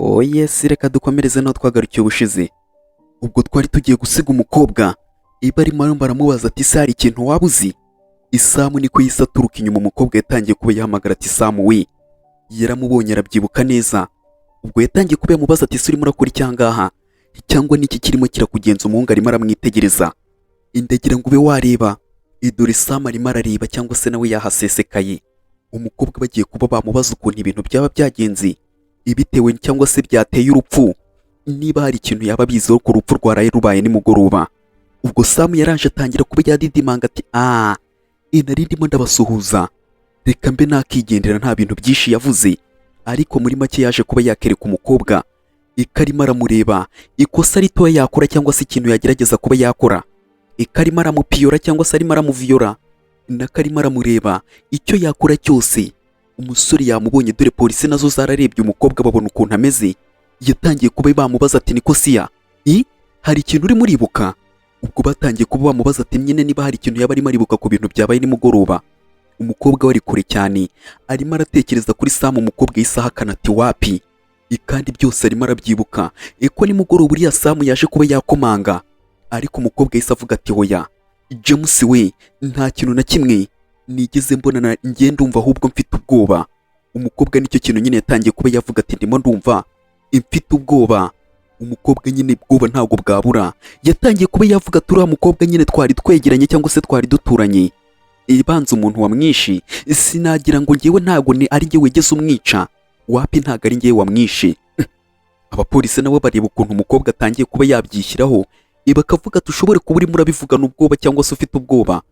Oh yes, reka dukomereze naho twagarukiye ubushize. Ubwo twari tugiye gusiga umukobwa iba arimo baramubaza ati: "Ese hari ikintu waba uzi?" Isamu niko yise aturuka inyuma. Umukobwa yatangiye kuba yahamagara ati: "Samu we!" Yaramubonye, arabyibuka neza. Ubwo yatangiye kuba yamubaza ati: "Ese urimo urakora icyangaha cyangwa niki kirimo kirakugenza?" Umuhungu arimo aramwitegereza, indagira ngo ube wareba idore. Samu arimo arareba cyangwa se nawe yahasesekaye. Umukobwa bagiye kuba bamubaza ukuntu ibintu byaba byagenze, ibitewe cyangwa se byateye urupfu, niba hari ikintu yaba abiziho ku rupfu rwaraye rubaye nimugoroba. Ubwo Samu yaraje atangira kuba yadidimanga ati: "Ah, nari ndimo ndabasuhuza, reka mbe nakigendera." Nta bintu byinshi yavuze, ariko muri make yaje kuba yakereka umukobwa ikarimo aramureba ikosa ritoya yakora cyangwa se ikintu yagerageza kuba yakora, ikarimo aramupiyora cyangwa se arimo aramuviyora, nakarimo aramureba icyo yakora cyose. Umusore yamubonye. Dore polisi nazo zararebye umukobwa, babona ukuntu ameze. Yatangiye kuba bamubaza ati: "Niko siya, i hari ikintu urimo uribuka?" Ubwo batangiye kuba bamubaza ati nyine niba hari ikintu yaba arimo aribuka ku bintu byabaye nimugoroba. Umukobwa we ari kure cyane, arimo aratekereza kuri Samu. Umukobwa yahise ahakana ati: "Wapi." Kandi byose arimo arabyibuka eko nimugoroba uriya Samu yaje kuba yakomanga, ariko umukobwa yahise avuga ati: "Hoya James we, nta kintu na kimwe nigeze mbona, na njye ndumva ahubwo mfite ubwoba." Umukobwa nicyo kintu nyine yatangiye kuba yavuga ati: "Ndimo ndumva mfite ubwoba." Umukobwa nyine ubwoba ntabwo bwabura. Yatangiye kuba yavuga ati: "Uriya mukobwa nyine twari twegeranye cyangwa se twari duturanye, ibanza umuntu wamwishe, sinagira ngo ngewe ntabwo ni ari njye wigeze umwica, wapi, ntabwo ari njyewe wamwishe." Abapolisi nabo bareba ukuntu umukobwa atangiye kuba yabyishyiraho, bakavuga ati: "Ushobore kuba urimo urabivugana ubwoba cyangwa se ufite ubwoba.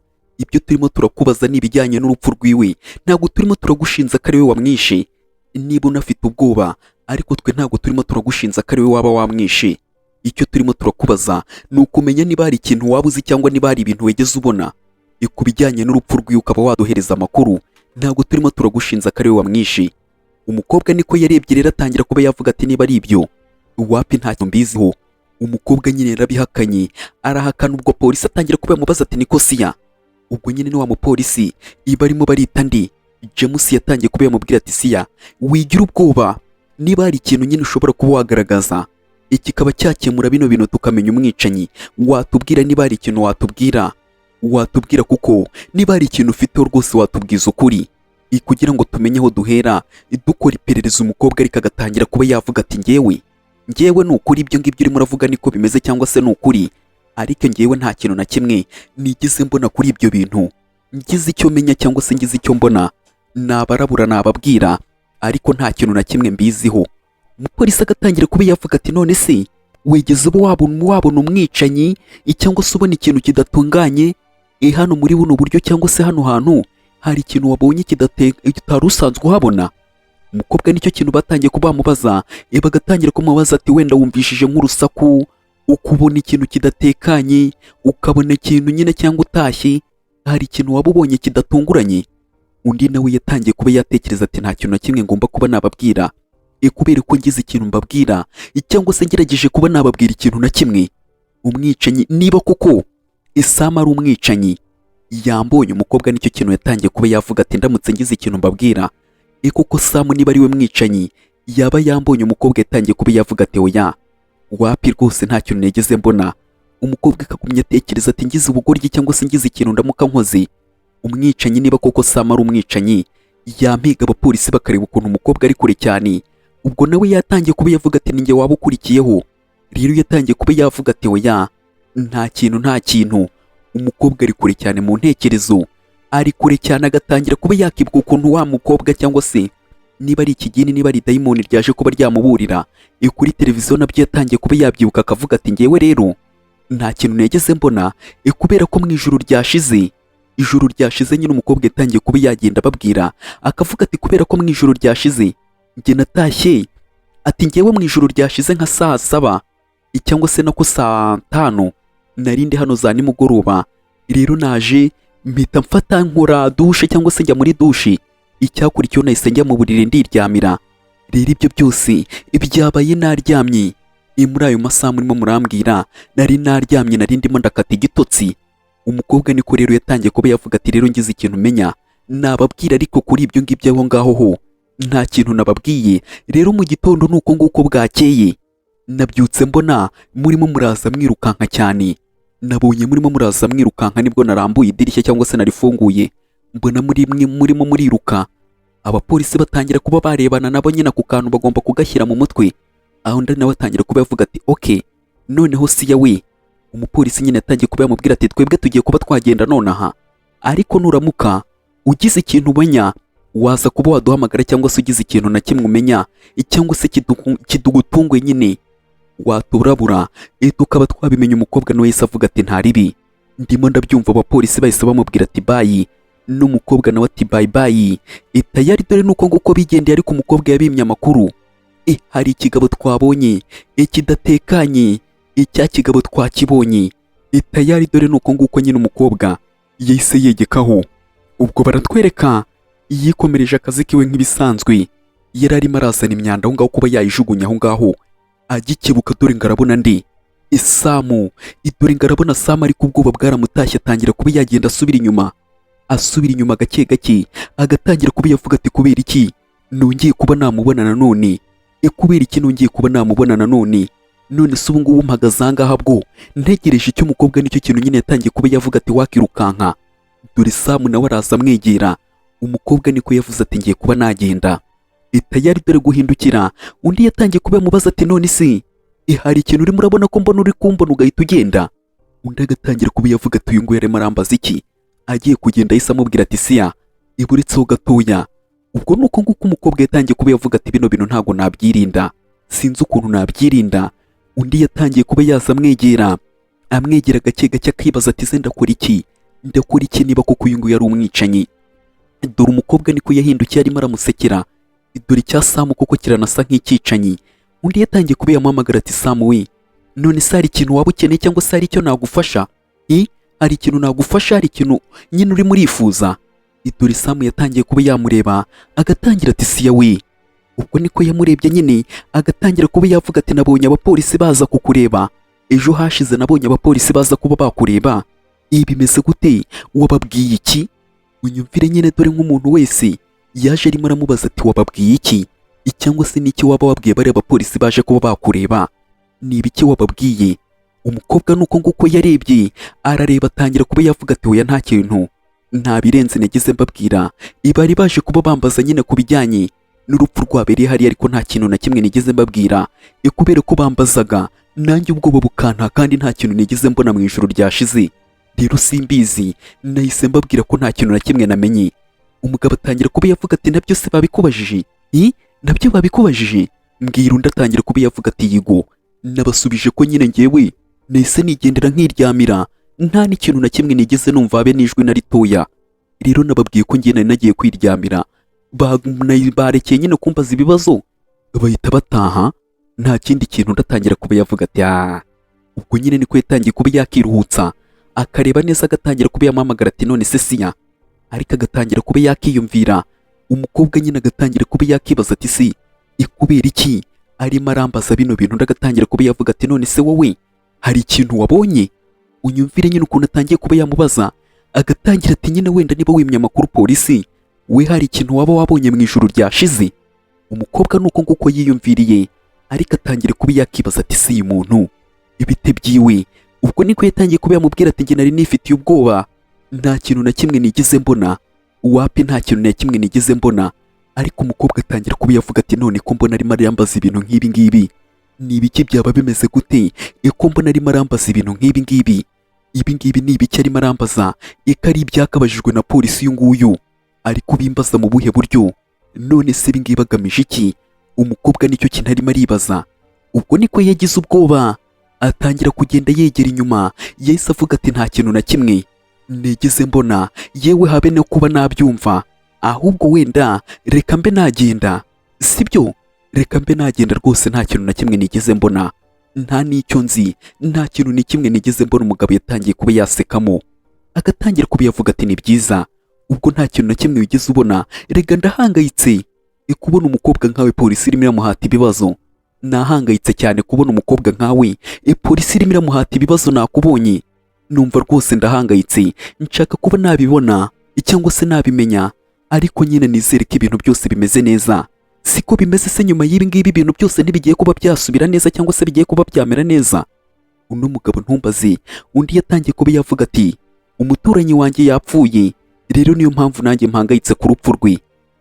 Ibyo turimo turakubaza ni ibijyanye n'urupfu rwiwe, ntabwo turimo turagushinza ko ari we wamwishe. Niba unafite ubwoba, ariko twe ntabwo turimo turagushinza ko ari we waba wamwishe. Icyo turimo turakubaza ni ukumenya niba hari ikintu waba uzi cyangwa niba hari ibintu wigeze ubona ku bijyanye n'urupfu rwiwe, ukaba waduhereza amakuru. Ntabwo turimo turagushinza ko ari we wamwishe." Umukobwa niko yarebye rero, atangira kuba yavuga ati: "Niba ari ibyo, wapi, ntacyo mbiziho." Umukobwa nyine yarabihakanye, arahakana. Ubwo polisi atangira kuba yamubaza ati: "Niko siya?" Ubwo nyine ni wa mupolisi iba arimo barita ndi James, yatangiye kuba yamubwira ati: "Siya, wigira ubwoba, niba hari ikintu nyine ushobora kuba wagaragaza kikaba cyakemura bino bintu tukamenya umwicanyi, watubwira. Niba hari ikintu watubwira, watubwira, kuko niba hari ikintu ufiteho rwose watubwiza ukuri kugira ngo tumenye aho duhera dukora iperereza." Umukobwa ariko agatangira kuba yavuga ati: Ngewe ni ukuri, ibyo ngibyo urimo uravuga niko bimeze cyangwa se ni ukuri, ariko ngewe nta kintu na kimwe nigeze mbona kuri ibyo bintu. Ngize icyo menya cyangwa se ngize icyo mbona, nabarabura nababwira, ariko nta kintu na kimwe mbiziho." Umupolisi agatangira kuba yavuga ati: "None se wigeze uba wabona umwicanyi cyangwa se ubona ikintu kidatunganye hano muri buno buryo, cyangwa se hano hantu hari ikintu wabonye kitari usanzwe uhabona?" Umukobwa nicyo kintu batangiye kuba bamubaza, bagatangira kumubaza ati: "Wenda wumvishije nk'urusaku, ukubona ikintu kidatekanye, ukabona ikintu nyine, cyangwa utashye hari ikintu waba ubonye kidatunguranye?" Undi nawe yatangiye kuba yatekereza ati: "Nta kintu na kimwe ngomba kuba nababwira, kubera ko ngize ikintu mbabwira cyangwa se ngerageje kuba nababwira ikintu na kimwe, umwicanyi, niba koko Isamu ari umwicanyi, yambonye." Umukobwa nicyo kintu yatangiye kuba yavuga ati: "Ndamutse ngize ikintu mbabwira, koko Samu niba ari we mwicanyi, yaba yambonye." Umukobwa yatangiye kuba yavuga ati: "Oya, wapi rwose, nta kintu nigeze mbona." Umukobwa akagumya atekereza ati: "Ngize ubugoryi cyangwa se ngize ikintu ndamuka nkoze, umwicanyi, niba koko Samu ari umwicanyi, yampiga." Abapolisi bakareba ukuntu umukobwa ari kure cyane. Ubwo nawe yatangiye kuba yavuga ati: "Ninjye waba ukurikiyeho." Rero yatangiye kuba yavuga ati: "Oya, nta kintu, nta kintu." Umukobwa ari kure cyane mu ntekerezo, ari kure cyane, agatangira kuba yakibuka ukuntu wa mukobwa, cyangwa se niba ari ikigini, niba ari dayimoni ryaje kuba ryamuburira kuri televiziyo, nabyo yatangiye kuba yabyibuka, akavuga ati: "Ngewe rero nta kintu nigeze mbona, kubera ko mu ijoro ryashize, ijoro ryashize nyine." Umukobwa yatangiye kuba yagenda ababwira, akavuga ati: "Kubera ko mu ijoro ryashize njye natashye," ati: "ngewe mu ijoro ryashize nka saa 7 cyangwa se nako saa 5 nari ndi hano za nimugoroba. Rero naje mpita mfata nkora douche cyangwa se njya muri douche, icyakurikiyeho nahise njya mu buriri ndiryamira. Rero ibyo byose byabaye naryamye. Muri ayo masaha murimo murambwira nari naryamye, nari ndimo ndakata igitotsi." Umukobwa niko rero yatangiye kuba yavuga ati: "Rero ngize ikintu menya nababwira, ariko kuri ibyo ngibyo aho ngaho ho Nta kintu nababwiye. Rero mu gitondo ni uko nguko bwakeye, nabyutse mbona murimo muraza mwirukanka cyane. Nabonye murimo muraza mwirukanka, nibwo narambuye idirishya cyangwa se narifunguye, mbona muri mwe murimo muriruka. Abapolisi batangira kuba barebana nabo nyine, ako kantu bagomba kugashyira mu mutwe. Aho undi nawe atangira kuba yavuga ati: "Okay, noneho siya we." Umupolisi nyine yatangiye kuba yamubwira ati: "Twebwe tugiye kuba twagenda nonaha, ariko nuramuka ugize ikintu umenya waza kuba waduhamagara, cyangwa se ugize ikintu na kimwe umenya cyangwa se kidugutunguye nyine waturabura, tukaba twabimenya." Umukobwa nawe yahise avuga ati: "Nta ribi, ndimo ndabyumva." Abapolisi bahise bamubwira ati: "Bye." N'umukobwa nawe ati: "Bye bye." Tayari dore nuko nguko bigendeye, ariko umukobwa yabimye amakuru. Hari ikigabo twabonye kidatekanye, icya kigabo twakibonye. Tayari dore nuko nguko nyine umukobwa yahise yegekaho. Ubwo baratwereka yikomereje akazi kiwe nk'ibisanzwe, yari arimo arazana imyanda aho ngaho kuba yayijugunya aho ngaho. Agikebuka dore ngo arabona ndi Isamu, dore ngo arabona Samu, ariko ubwoba bwaramutashye, atangira kuba yagenda asubira inyuma, asubira inyuma gake gake, agatangira kuba yavuga ati: "Kubera iki nongeye kuba namubona nanone? Kubera iki nongeye kuba namubona nanone? None se ubu ngubu mpagaze aha ngaha bwo ntegereje icyo?" Umukobwa nicyo kintu nyine yatangiye kuba yavuga ati wakirukanka. Dore Samu nawe araza amwegera. Umukobwa niko yavuze ati: "Ngiye kuba nagenda." Tayari dore guhindukira, undi yatangiye kuba yamubaza ati: "None se hari ikintu urimo urabona, ko mbona uri kumbona ugahita ugenda?" Undi agatangira kuba yavuga ati: "Uyu nguyu arimo arambaza iki?" Agiye kugenda ahise amubwira ati: "Siya, iburitseho gatoya." Ubwo ni uko nguko umukobwa yatangiye kuba yavuga ati: "Bino bintu ntabwo nabyirinda, sinzi ukuntu nabyirinda." Undi yatangiye kuba yaza amwegera, amwegera gake gake, akibaza ati: "Se ndakora iki? Ndakora iki niba koko uyu nguyu ari umwicanyi?" Dore umukobwa niko yahindukiye arimo aramusekera. Dore icya Samu koko kiranasa nk'icyicanyi. Undi yatangiye kuba yamuhamagara ati: "Samu we, none se hari ikintu waba ukeneye, cyangwa se hari icyo nagufasha? Hari ikintu nagufasha? Hari ikintu nyine urimo urifuza?" Dore Samu yatangiye kuba yamureba, agatangira ati: "Siya we." Ubwo niko yamurebye nyine, agatangira kuba yavuga ati: "Nabonye abapolisi baza kukureba ejo hashize, nabonye abapolisi baza kuba bakureba. Ibi bimeze gute? Wababwiye iki?" Unyumvire nyine, dore nk'umuntu wese yaje arimo aramubaza ati: "Wababwiye iki, cyangwa se n'iki waba wabwiye bariya bapolisi baje kuba bakureba? Ni ibiki wababwiye?" Umukobwa nuko nguko yarebye, arareba, atangira kuba yavuga ati: "Oya, nta kintu, nta birenze nagize mbabwira. Bari baje kuba bambaza nyine ku bijyanye n'urupfu rwabereye hariya, ariko nta kintu na kimwe nigeze mbabwira, kubera ko bambazaga nanjye ubwoba bukanta, kandi nta kintu nigeze mbona mu ijoro ryashize. Rero simbizi, nahise mbabwira ko nta kintu na kimwe namenye." Umugabo atangira kuba yavuga ati: "Nabyo se babikubajije? I nabyo babikubajije? Mbwira." Undi atangira kuba yavuga ati: "Yigo, nabasubije ko nyine ngewe nahise nigendera nkiryamira, nta n'ikintu na kimwe nigeze numva, habe n'ijwi na ritoya. Rero nababwiye ko ngiye nari nagiye kwiryamira, barekeye nyine kumbaza ibibazo, bahita bataha, nta kindi kintu." Ndatangira kuba yavuga ati: "Ah." Ubwo nyine niko yatangiye kuba yakiruhutsa, akareba neza, agatangira kuba yamuhamagara ati: "None se siya?" Ariko agatangira kuba yakiyumvira. Umukobwa nyine agatangira kuba yakibaza ati: "Si ikubera iki arimo arambaza bino bintu?" Undi agatangira kuba yavuga ati: "None se wowe hari ikintu wabonye?" Unyumvire nyine ukuntu atangiye kuba yamubaza, agatangira ati: "Nyine wenda niba wimye amakuru polisi, we hari ikintu waba wabonye mu ijoro ryashize?" Umukobwa nuko nguko yiyumviriye, ariko atangira kuba yakibaza ati: "Si uyu muntu ibite byiwe?" Ubwo niko yatangiye kuba yamubwira ati: "Njye nari nifitiye ubwoba, nta kintu na kimwe nigeze mbona, wapi, nta kintu na kimwe nigeze mbona." Ariko umukobwa atangira kuba yavuga ati: "None ko mbona arimo arambaza ibintu nk'ibi ngibi, ni ibiki? Byaba bimeze gute? Ko mbona arimo arambaza ibintu nk'ibi ngibi, ibi ngibi ni ibiki arimo arambaza? Eko ari ibyakabajijwe na polisi, uyu nguyu ari kubimbaza mu buhe buryo? None se ibi ngibi agamije iki?" Umukobwa nicyo kintu arimo aribaza. Ubwo niko yagize ubwoba, atangira kugenda yegera inyuma. Yahise avuga ati: "Nta kintu na kimwe nigeze mbona, yewe habe no kuba nabyumva. Ahubwo wenda reka mbe nagenda, sibyo? Reka mbe nagenda rwose, nta kintu na kimwe nigeze mbona, nta n'icyo nzi, nta kintu na kimwe nigeze mbona." Umugabo yatangiye kuba yasekamo, agatangira kuba yavuga ati: "Ni byiza, ubwo nta kintu na kimwe wigeze ubona. Rega ndahangayitse kubona umukobwa nkawe polisi irimo iramuhata ibibazo. Nahangayitse cyane kubona umukobwa nkawe polisi irimo iramuhata ibibazo. Nakubonye numva rwose ndahangayitse, nshaka kuba nabibona cyangwa se nabimenya, ariko nyine nizere ko ibintu byose bimeze neza." Siko bimeze se? Nyuma y'ibi ngibi ibintu byose ntibigiye kuba byasubira neza cyangwa se bigiye kuba byamera neza? Uno mugabo ntumbaze. Undi yatangiye kuba yavuga ati: "Umuturanyi wanjye yapfuye, rero niyo mpamvu nanjye mpangayitse ku rupfu rwe."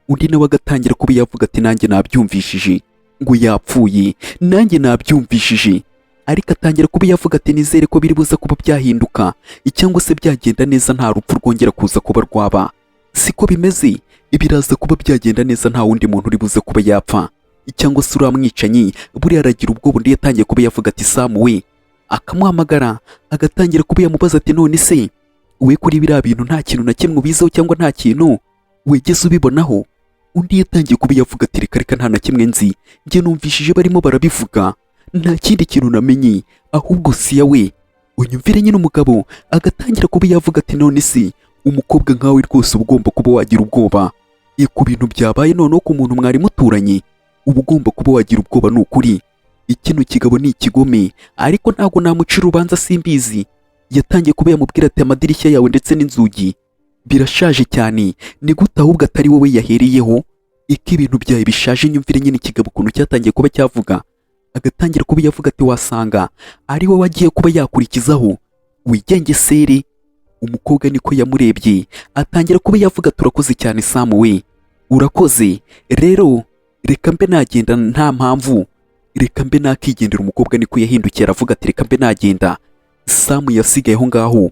Undi nawe agatangira kuba yavuga ati: "Nanjye nabyumvishije ngo yapfuye, nanjye nabyumvishije." Ariko atangira kuba yavuga ati: "Nizere ko biri buze kuba byahinduka cyangwa se byagenda neza, nta rupfu rwongera kuza kuba rwaba. Siko bimeze? Biraza kuba byagenda neza, nta wundi muntu uri buze kuba yapfa cyangwa se uriya mwicanyi buriya aragira ubwoba." Undi yatangiye kuba yavuga ati: "Samu we." Akamuhamagara, agatangira kuba yamubaza ati: "None se we kuri biriya bintu nta kintu na kimwe ubiziho cyangwa nta kintu wigeze ubibonaho?" Undi yatangiye kuba yavuga ati: "Reka reka, nta na kimwe nzi, njye numvishije barimo barabivuga, nta kindi kintu namenye. Ahubwo siya we unyumvire nyine." Umugabo agatangira kuba yavuga ati: "None se umukobwa nkawe rwose uba ugomba kuba wagira ubwoba ku bintu byabaye, noneho ku muntu mwari muturanye uba ugomba kuba wagira ubwoba. Ni ukuri ikino kigabo ni ikigome, ariko ntabwo namucira urubanza, simbizi." Yatangiye kuba yamubwira ati: "Amadirishya yawe ndetse n'inzugi birashaje cyane, ni gute ahubwo atari wowe yahereyeho iko ibintu byawe bishaje?" Nyumvire nyine ikigabo ukuntu cyatangiye kuba cyavuga, agatangira kuba yavuga ati: "Wasanga ari wowe agiye kuba yakurikizaho, wigengesere." Umukobwa niko yamurebye, atangira kuba yavuga: "Turakoze cyane Samu we, urakoze. Rero reka mbe nagenda, nta mpamvu, reka mbe nakigendera." Umukobwa niko yahindukiye, aravuga ati: "Reka mbe nagenda." Samu yasigaye aho ngaho.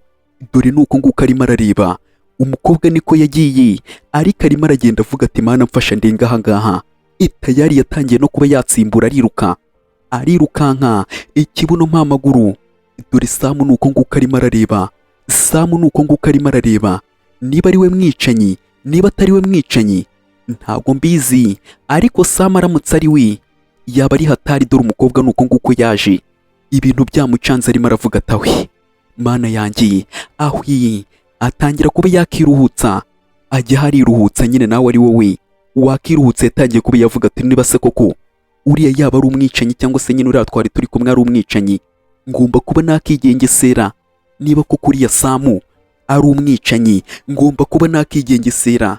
Dore ni uko nguko arimo arareba. Umukobwa niko yagiye, ariko arimo aragenda avuga ati: "Mana mfasha ndenga aha ngaha." Tayari yatangiye no kuba yatsimbura, ariruka, arirukanka ikibuno mpamaguru. Dore Samu ni uko nguko arimo arareba. Samu ni uko nguko arimo arareba. Niba ari we mwicanyi, niba atari we mwicanyi, ntabwo mbizi, ariko Samu aramutse ari we yaba ari hatari. Dore umukobwa ni uko nguko yaje, ibintu byamucanze, arimo aravuga ati: "Ahwi Mana yanjye, ahwi." Atangira kuba yakiruhutsa, ajya hariruhutsa nyine. Nawe ari wowe wakiruhutsa. Yatangiye kuba yavuga ati: "Niba se koko uriya yaba ari umwicanyi cyangwa se nyine uriya twari turi kumwe ari umwicanyi, ngomba kuba nakigengesera. Niba koko uriya Samu ari umwicanyi, ngomba kuba nakigengesera."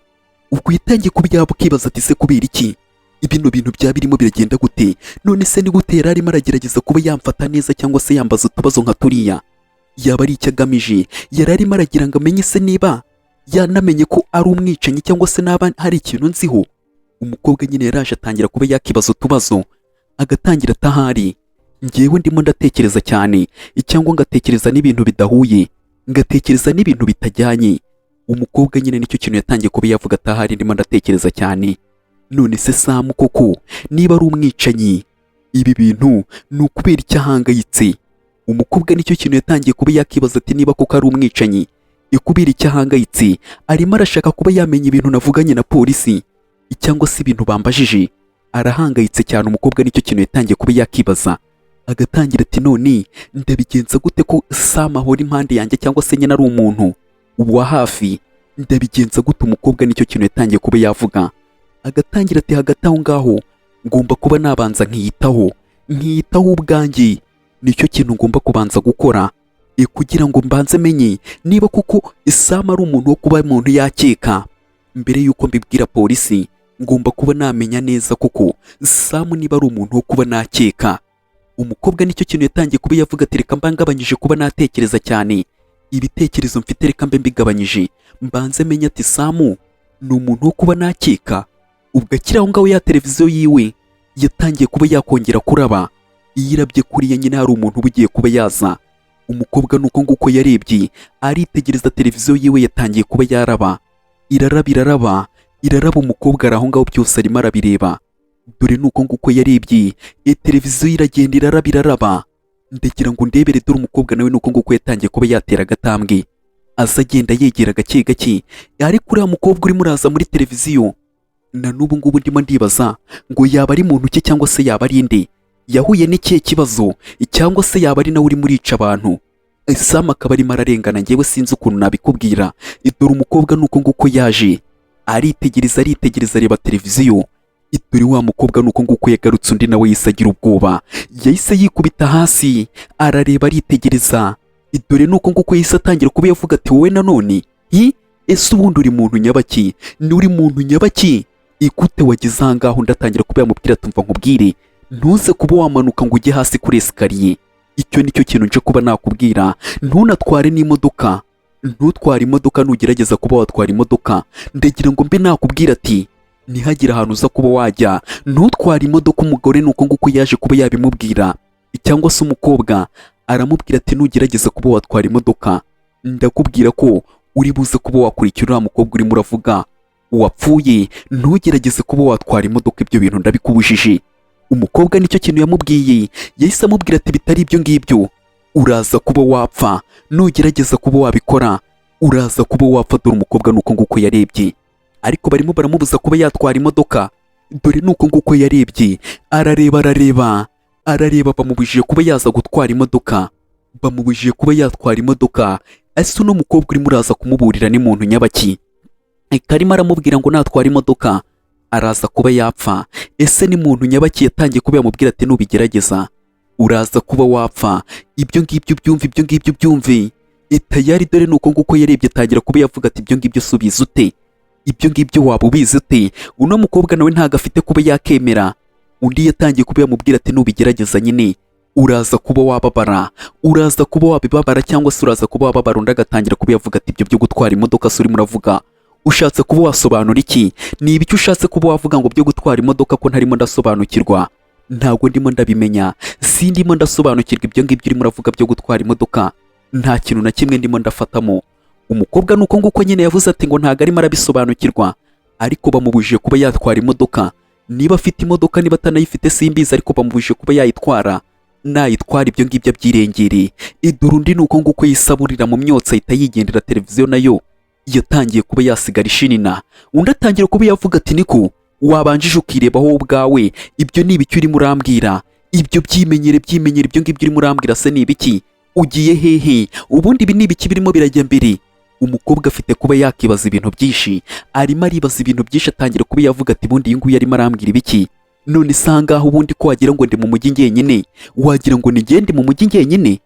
Ubwo yatangiye kuba yaba ukibaza ati: "Se kubera iki bino bintu byaba birimo biragenda gute? None se ni gute yari arimo aragerageza kuba yamfata neza cyangwa se yambaza utubazo nka turiya? Yaba ari icyo agamije? Yari arimo aragira ngo amenye se niba yanamenye ko ari umwicanyi cyangwa se naba hari ikintu nziho?" Umukobwa nyine yaraje, atangira kuba yakibaza utubazo, agatangira atahari: "Ngewe ndimo ndatekereza cyane cyangwa ngatekereza n'ibintu bidahuye, ngatekereza n'ibintu bitajyanye." Umukobwa nyine nicyo kintu yatangiye kuba yavuga, atahari ndimo ndatekereza cyane. None se Samu koko niba ari umwicanyi, ibi bintu ni ukubera icyo ahangayitse? Umukobwa nicyo kintu yatangiye kuba yakibaza ati: "Niba koko ari umwicanyi, ikubera icyo ahangayitse? Arimo arashaka kuba yamenya ibintu navuganye na polisi cyangwa se ibintu bambajije, arahangayitse cyane." Umukobwa nicyo kintu yatangiye kuba yakibaza, agatangira ati: "None ndabigenza gute ko Sam ahora impande yanjye cyangwa se nyine ari umuntu wa hafi? Ndabigenza gute?" Umukobwa nicyo kintu yatangiye kuba yavuga, agatangira ati: "Hagati aho ngaho ngomba kuba nabanza nkiyitaho, nkiyitaho ubwanjye. Nicyo kintu ngomba kubanza gukora kugira ngo mbanze menye niba koko Sam ari umuntu wo kuba umuntu yakeka. Mbere y'uko mbibwira polisi, ngomba kuba namenya neza koko Sam niba ari umuntu wo kuba nakeka." Umukobwa nicyo kintu yatangiye kuba yavuga ati: "Reka mba ngabanyije kuba natekereza cyane, ibitekerezo mfite reka mbe mbigabanyije, mbanze menye ati Samu ni umuntu wo kuba nakeka." Ubwo akiri aho ngaho, ya televiziyo yiwe yatangiye kuba yakongera kuraba. Iyo irabye kuriya nyine hari umuntu uba ugiye kuba yaza. Umukobwa nuko nguko yarebye, aritegereza, televiziyo yiwe yatangiye kuba yaraba, iraraba, iraraba, iraraba. Umukobwa ari aho ngaho, byose arimo arabireba. Dore nuko nguko yarebye, televiziyo iragenda iraraba, iraraba. Ndagira ngo ndebere. Dore umukobwa nawe nuko nguko yatangiye kuba yatera agatambwe, aza agenda yegera gake gake. Ariko uriya mukobwa urimo uraza muri televiziyo, na n'ubu ngubu ndimo ndibaza ngo yaba ari muntu ki cyangwa se yaba ari inde? Yahuye n'ikihe kibazo cyangwa se yaba ari nawe urimo urica abantu, Sam akaba arimo ararengana? Njyewe sinzi ukuntu nabikubwira. Dore umukobwa nuko nguko yaje, aritegereza, aritegereza, areba televiziyo. Dore wa mukobwa nuko nguko yagarutse. Undi nawe yahise agira ubwoba, yahise yikubita hasi, arareba, aritegereza. Dore nuko nguko yahise atangira kuba yavuga ati: "Wowe nanone hi, ese ubundi uri muntu nyabaki? Ni uri muntu nyabaki?" Igute wageze aha ngaho? Undi atangira kuba yamubwira, tumva nkubwire, ntuze kuba wamanuka ngo ujye hasi kuri escalier. Icyo nicyo kintu nje kuba nakubwira. Ntunatware n'imodoka, ntutware imodoka. Nugerageza kuba watwara imodoka, ndagira ngo mbe nakubwira ati ntihagire ahantu uza kuba wajya, ntutware imodoka. Umugore ni uko nguko yaje kuba yabimubwira, cyangwa se umukobwa aramubwira ati nugerageza kuba watwara imodoka, ndakubwira ko uri buze kuba wakurikira uriya mukobwa urimo uravuga wapfuye. Ntugerageze kuba watwara imodoka, ibyo bintu ndabikubujije. Umukobwa nicyo kintu yamubwiye. Yahise amubwira ati bitari ibyo ngibyo uraza kuba wapfa, nugerageza kuba wabikora uraza kuba wapfa. Dore umukobwa nuko nguko yarebye, ariko barimo baramubuza kuba yatwara imodoka. Dore nuko nguko yarebye, arareba, arareba, arareba, bamubujije kuba yaza gutwara imodoka, bamubujije kuba yatwara imodoka. Ese uno mukobwa urimo uraza kumuburira ni muntu nyabaki, karimo aramubwira ngo natwara imodoka araza kuba yapfa? Ese ni muntu nyabaki yatangiye kuba yamubwira ati nubigerageza uraza kuba wapfa? Ibyo ngibyo byumve, ibyo ngibyo byumve tayari. Dore nuko nguko yarebye, atangira kuba yavuga ati ibyo ngibyo subiza ute? Ibyo ngibyo waba ubizi ute? Uno mukobwa nawe ntabwo afite kuba yakemera. Undi yatangiye kuba yamubwira ati nubigerageza nyine uraza kuba wababara, uraza kuba wabibabara, cyangwa se uraza kuba wababara. Undi agatangira kuba yavuga ati ibyo byo gutwara imodoka se urimo uravuga, ushatse kuba wasobanura iki? Ni ibiki ushatse kuba wavuga ngo byo gutwara imodoka, ko ntarimo ndasobanukirwa? Ntabwo ndimo ndabimenya, sindimo ndasobanukirwa ibyo ngibyo urimo uravuga byo gutwara imodoka, nta kintu na kimwe ndimo ndafatamo. Umukobwa nuko nguko nyine yavuze ati ngo ntabwo arimo arabisobanukirwa, ariko bamubujije kuba yatwara imodoka. Niba afite imodoka, niba atanayifite simbizi, ariko bamubujije kuba yayitwara. Nayitwara ibyo ngibyo abyirengereye. Idore undi nuko nguko yisaburira mu myotsi, ahita yigendera. Televiziyo nayo yatangiye kuba yasigara ishinina. Undi atangira kuba yavuga ati niko wabanjije ukireba wowe ubwawe, ibyo ni ibiki urimo urambwira? Ibyo byimenyere, byimenyere. Ibyo ngibyo urimo urambwira se ni ibiki? Ugiye hehe ubundi? Ibi ni ibiki birimo birajya mbere? Umukobwa afite kuba yakibaza ibintu byinshi, arimo aribaza ibintu byinshi, atangira kuba yavuga ati ubundi iyi nguyu arimo arambwira ibiki? None se aha ngaha ubundi ko wagira ngo ndi mu mujyi njyenyine, wagira ngo nigende mu mujyi njyenyine?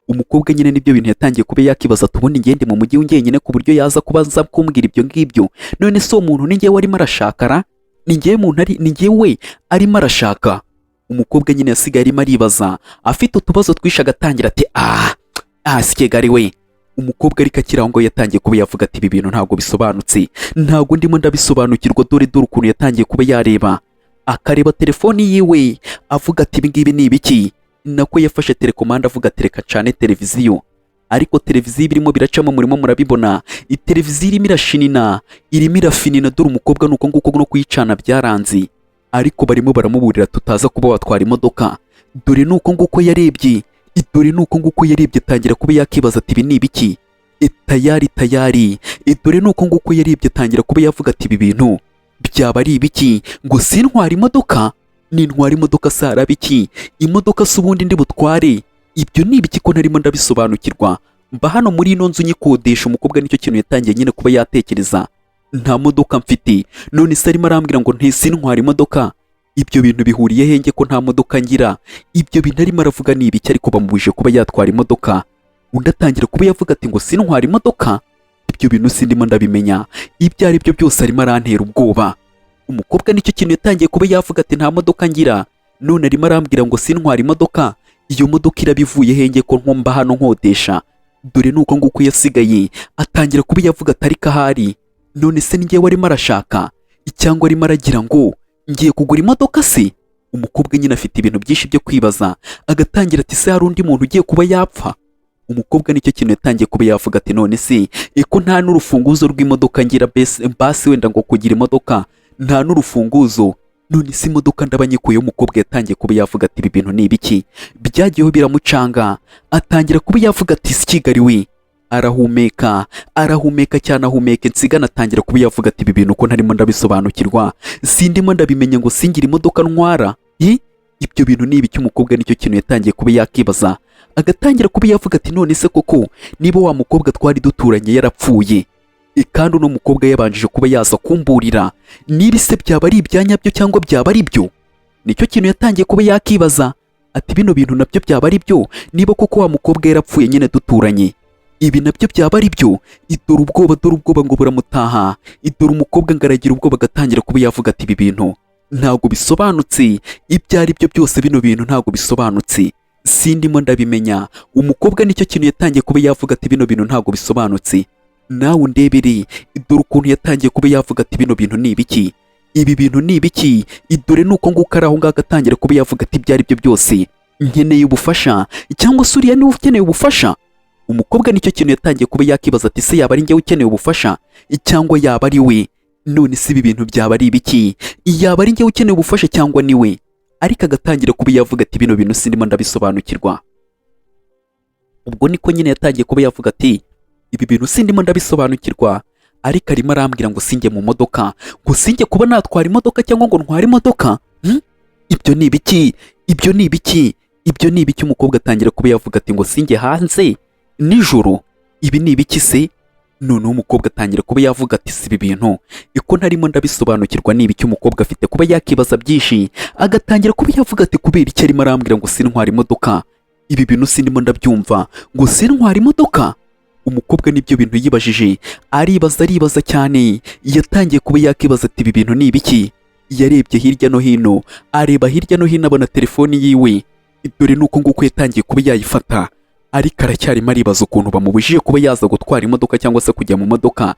Umukobwa nyine nibyo bintu yatangiye kuba yakibaza ati ubundi ngende mu mujyi njyenyine ku buryo yaza kuba aza kumbwira ibyo ngibyo? None se uwo muntu ni njyewe arimo arashakara? Ni njyewe muntu ari, ni njyewe arimo arashaka? Umukobwa nyine yasigaye arimo aribaza, afite utubazo twinshi, agatangira ati ah ah, si Kigali we. Umukobwa ariko akiri aho ngaho yatangiye kuba yavuga ati ibi bintu ntabwo bisobanutse, ntabwo ndimo ndabisobanukirwa. Dore dore ukuntu yatangiye kuba yareba, akareba telefoni yiwe, avuga ati ibi ngibi ni ibiki? Nako yafashe télécommande, avuga ati reka cane televiziyo. Ariko televiziyo birimo biracamo murimo murabibona, iteleviziyo irimo irashinina, irimo irafinina. Dore umukobwa nuko nguko no kuyicana byaranze, ariko barimo baramuburira tutaza kuba watwara imodoka. Dore nuko nguko yarebye, dore nuko nguko yarebye, atangira kuba yakibaza ati ibi ni ibiki? Tayari tayari. Dore nuko nguko yarebye, atangira kuba yavuga ati ibi bintu byaba ari ibiki? Ngo sintwara imodoka? Nintwara imodoka se haraba iki? Imodoka se ubundi ndi butware? Ibyo ni ibiki ko ntarimo ndabisobanukirwa? Mba hano muri ino nzu nyikodesha. Umukobwa nicyo kintu yatangiye nyine kuba yatekereza, nta modoka mfite, none se arimo arambwira ngo ntisintwara imodoka, ibyo bintu bihuriye henge ko nta modoka ngira? Ibyo bintu arimo aravuga ni ibiki? Ariko bamubujije kuba yatwara imodoka. Undi atangira kuba yavuga ati ngo sintwara imodoka, ibyo bintu sindimo ndabimenya, ibyo ari byo byose arimo arantera ubwoba. Umukobwa nicyo kintu yatangiye kuba yavuga ati nta modoka ngira, none arimo arambwira ngo sintwara imodoka, iyo modoka irabivuye henge ko nkomba hano nkodesha? Dore nuko nguko yasigaye atangira kuba yavuga ati ariko ahari none se ni njyewe arimo arashaka, cyangwa arimo aragira ngo ngiye kugura imodoka se? Umukobwa nyine afite ibintu byinshi byo kwibaza, agatangira ati se hari undi muntu ugiye kuba yapfa? Umukobwa nicyo kintu yatangiye kuba yavuga ati none se ko nta n'urufunguzo rw'imodoka ngira, bese basi wenda ngo kugira imodoka nta n'urufunguzo, none se imodoka ndaba nyikuyeho? Umukobwa yatangiye kuba yavuga ati ibi bintu ni ibiki? Byagiyeho biramucanga, atangira kuba yavuga ati si Kigali we. Arahumeka, arahumeka cyane, ahumeka insigana, atangira kuba yavuga ati ibi bintu ko ntarimo ndabisobanukirwa, sindimo ndabimenya, ngo singire imodoka ntwara? Ibyo bintu ni ibiki? Umukobwa nicyo kintu yatangiye kuba yakibaza, agatangira kuba yavuga ati none se koko niba wa mukobwa twari duturanye yarapfuye, kandi uno mukobwa yabanjije kuba yaza kumburira, niba se byaba ari ibyanyabyo cyangwa byaba ari byo? Nicyo kintu yatangiye kuba yakibaza, ati bino bintu nabyo byaba ari byo, niba koko wa mukobwa yarapfuye nyine duturanye? Ibi nabyo byaba ari byo. Idore ubwoba, dore ubwoba ngo buramutaha. Idore umukobwa ngo aragira ubwoba, agatangira kuba yavuga ati: "Ibi bintu ntabwo bisobanutse, ibyo ari byo byose bino bintu ntabwo bisobanutse, sindimo ndabimenya." Umukobwa nicyo kintu yatangiye kuba yavuga ati: "Bino bintu ntabwo bisobanutse." Nawe undebere, dore ukuntu yatangiye kuba yavuga ati: "Bino bintu ni ibiki? Ibi bintu ni ibiki?" Idore nuko nguko ari aho ngaho, agatangira kuba yavuga ati: "Ibyo ari byo byose nkeneye ubufasha, cyangwa se uriya niwe ukeneye ubufasha?" Umukobwa nicyo kintu yatangiye kuba yakibaza ati: "Se yaba ari njyewe ukeneye ubufasha cyangwa yaba ari we? None se ibi bintu byaba ari ibiki? Yaba ari njyewe ukeneye ubufasha cyangwa ni we?" Ariko agatangira kuba yavuga ati: "Bino bintu sindimo ndabisobanukirwa." Ubwo niko nyine yatangiye kuba yavuga ati: "Ibi bintu sindimo ndabisobanukirwa, ariko arimo arambwira ngo sinjye mu modoka, ngo sinjye kuba natwara imodoka cyangwa ngo ntware imodoka, Ibyo ni ibiki? Ibyo ni ibiki? Ibyo ni ibiki?" Umukobwa atangira kuba yavuga ati: "Ngo sinjye hanze nijoro, ibi ni ibiki se?" Noneho umukobwa atangira kuba yavuga ati: "Si ibi bintu iko ntarimo ndabisobanukirwa, ni ibiki?" Umukobwa afite kuba yakibaza byinshi, agatangira kuba yavuga ati: "Kubera icyo arimo arambwira ngo sintwara imodoka? Ibi bintu sindimo ndabyumva, ngo sintwara imodoka." Umukobwa nibyo bintu yibajije, aribaza, aribaza cyane. Yatangiye kuba yakibaza ati: "Ibi bintu ni ibiki?" Yarebye hirya no hino, areba hirya no hino, abona telefoni yiwe. Dore nuko nguko yatangiye kuba yayifata, ariko aracyarimo aribaza ukuntu bamubujije kuba yaza gutwara imodoka cyangwa se kujya mu modoka.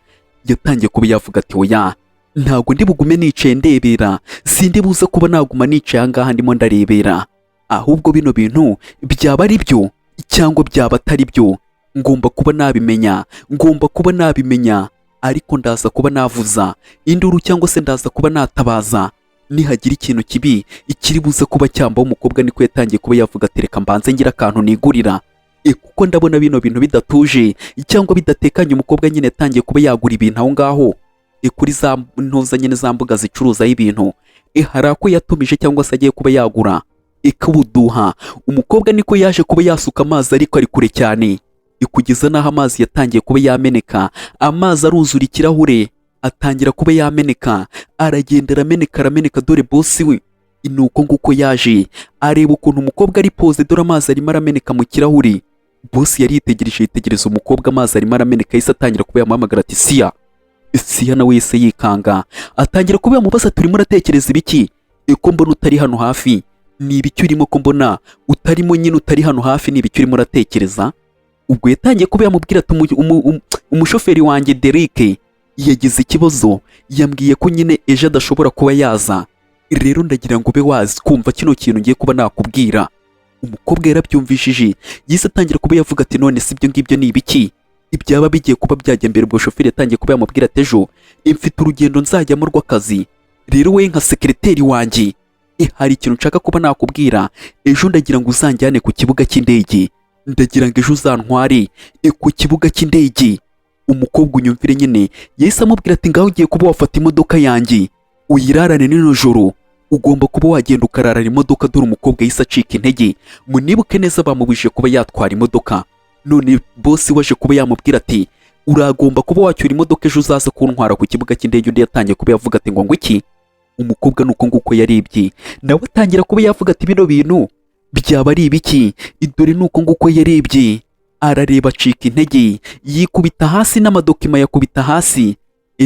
Yatangiye kuba yavuga ati: "Oya, ntabwo ndi bugume nicaye ndebera, sindi buze kuba naguma nicaye aha ngaha ndimo ndarebera. Ahubwo bino bintu byaba ari byo cyangwa byaba atari byo, ngomba kuba nabimenya, ngomba kuba nabimenya. Ariko ndaza kuba navuza induru cyangwa se ndaza kuba natabaza nihagira ikintu kibi ikiri buze kuba cyambaho." Umukobwa niko yatangiye kuba yavuga ati: "Reka mbanze ngira akantu nigurira, kuko ndabona bino bintu bidatuje cyangwa bidatekanye." Umukobwa nyine yatangiye kuba yagura ibintu aho ngaho, kuri za ntuza nyine, za mbuga zicuruzaho ibintu. Hari ako yatumije cyangwa se agiye kuba yagura ikubuduha. Umukobwa niko yaje kuba yasuka amazi, ariko ari kure cyane, kugeza n'aho amazi yatangiye kuba yameneka. Amazi aruzura ikirahure, atangira kuba yameneka, aragenda arameneka, arameneka. Dore bosi we ni uko nguko yaje areba ukuntu umukobwa ari poze. Dore amazi arimo arameneka mu kirahuri. Bosi yari yitegereje, yitegereza umukobwa, amazi arimo arameneka. Yahise atangira kuba yamuhamagara ati: "Siya, Siya." Nawe yahise yikanga, atangira kuba yamubaza: "Turimo uratekereza ibiki? Ko mbona utari hano hafi, ni ibiki urimo? Ko mbona utarimo nyine, utari hano hafi, ni ibiki urimo uratekereza?" Ubwo yatangiye kuba yamubwira ati: "Umushoferi wanjye Derek yagize ikibazo, yambwiye ko nyine ejo adashobora kuba yaza. Rero ndagira ngo ube wazi kumva kino kintu ngiye kuba nakubwira." Umukobwa yarabyumvishije, yahise atangira kuba yavuga ati: "None si ibyo ngibyo ni ibiki ibyaba bigiye kuba byajya mbere?" Ubwo shoferi yatangiye kuba yamubwira ati: "Ejo mfite urugendo nzajyamo rw'akazi. Rero we nka sekereteri wanjye, hari ikintu nshaka kuba nakubwira. Ejo ndagira ngo uzanjyane ku kibuga cy'indege, ndagira ngo ejo uzantware ku kibuga cy'indege." Umukobwa, unyumvire nyine, yahise amubwira ati: "Ngaho ugiye kuba wafata imodoka yanjye uyirarane nino joro, ugomba kuba wagenda ukararana imodoka." Dore umukobwa yahise acika intege. Munibuke neza, bamubujije kuba yatwara imodoka, none bosi waje kuba yamubwira ati: "Uragomba kuba wacyura imodoka, ejo uzaza kuntwara ku kibuga cy'indege." Undi yatangiye kuba yavuga ati: Ngo iki?" Umukobwa ni uko nguko yarebye, nawe atangira kuba yavuga ati: "Bino bintu byaba ari ibiki?" Dore ni uko nguko yarebye, arareba, acika intege, yikubita hasi n'amadokima yakubita hasi,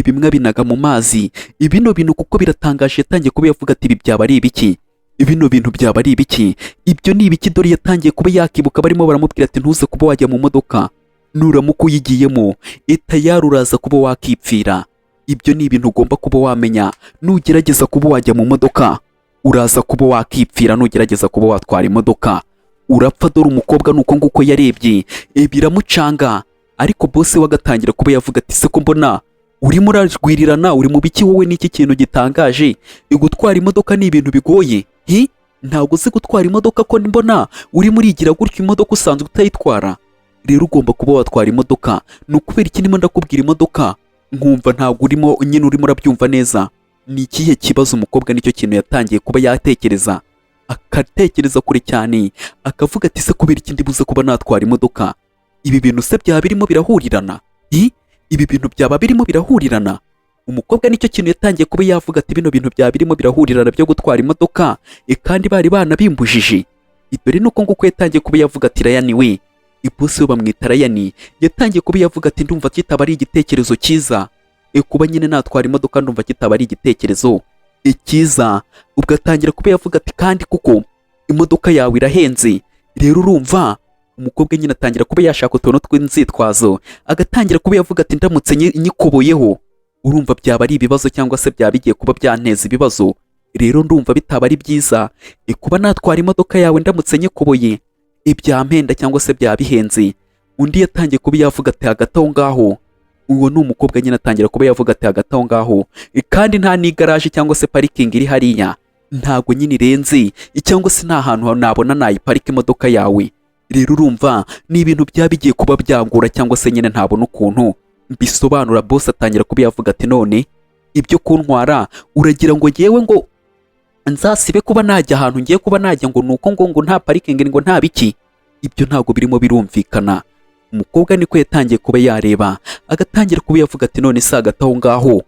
bimwe abinaga mu mazi. Bino bintu kuko biratangaje. Yatangiye kuba yavuga ati: "Ibi byaba ari ibiki? Bino bintu byaba ari ibiki? Ibyo ni ibiki?" Dore yatangiye kuba yakibuka barimo baramubwira ati: "Ntuze kuba wajya mu modoka, nuramuka uyigiyemo tayari uraza kuba wakipfira. Ibyo ni ibintu ugomba kuba wamenya, nugerageza kuba wajya mu modoka uraza kuba wakipfira, nugerageza kuba watwara imodoka urapfa." Dore umukobwa nuko nguko yarebye, biramucanga, ariko bosi we agatangira kuba yavuga ati: "Se ko mbona urimo urarwirirana, uri mu biki wowe? N'iki kintu gitangaje? Gutwara imodoka ni ibintu bigoye? Hi, ntabwo uzi gutwara imodoka? Ko mbona urimo urigira gutyo, imodoka usanzwe utayitwara? Rero ugomba kuba watwara imodoka. Ni ukubera iki ndimo ndakubwira imodoka nkumva ntabwo urimo nyine urimo urabyumva neza? Ni ikihe kibazo?" Umukobwa nicyo kintu yatangiye kuba yatekereza, akatekereza kure cyane, akavuga ati: "Se kubera iki ndibuze kuba natwara imodoka? Ibi bintu se byaba birimo birahurirana? Hi, ibi bintu byaba birimo birahurirana?" Umukobwa nicyo kintu yatangiye kuba yavuga ati: "Bino bintu byaba birimo birahurirana byo gutwara imodoka, kandi bari banabimbujije." Dore nuko nguko yatangiye kuba yavuga ati: "Rayani we." Boss we bamwita Ryan, yatangiye kuba yavuga ati: "Ndumva kitaba ari igitekerezo cyiza. Kuba nyine natwara imodoka ndumva kitaba ari igitekerezo cyiza." Ubwo atangira kuba yavuga ati: "Kandi kuko imodoka yawe irahenze rero." Urumva umukobwa nyine atangira kuba yashaka utuntu tw'inzitwazo, agatangira kuba yavuga ati: "Ndamutse nyikoboyeho, urumva byaba ari ibibazo cyangwa se byaba bigiye kuba byanteza ibibazo. Rero ndumva bitaba ari byiza kuba natwara imodoka yawe. Ndamutse nyikoboye ibyampenda cyangwa se byaba bihenze." Undi yatangiye kuba yavuga ati: "Hagati aho ngaho," uwo ni umukobwa nyine, atangira kuba yavuga ati: "Hagati aho ngaho kandi nta n'igaraje cyangwa se parikingi iri hariya, ntabwo nyine irenze cyangwa se nta hantu nabona nayiparika imodoka yawe. Rero urumva ni ibintu byaba bigiye kuba byangura cyangwa se nyine ntabona ukuntu mbisobanura." Boss atangira kuba yavuga ati: "None ibyo kuntwara, uragira ngo ngewe ngo nzasibe kuba najya ahantu ngiye kuba najya ngo nuko ngo nta parikingi, ngo nta biki? Ibyo ntabwo birimo birumvikana." Umukobwa niko yatangiye kuba yareba, agatangira kuba yavuga ati: "None se hagati aho ngaho?"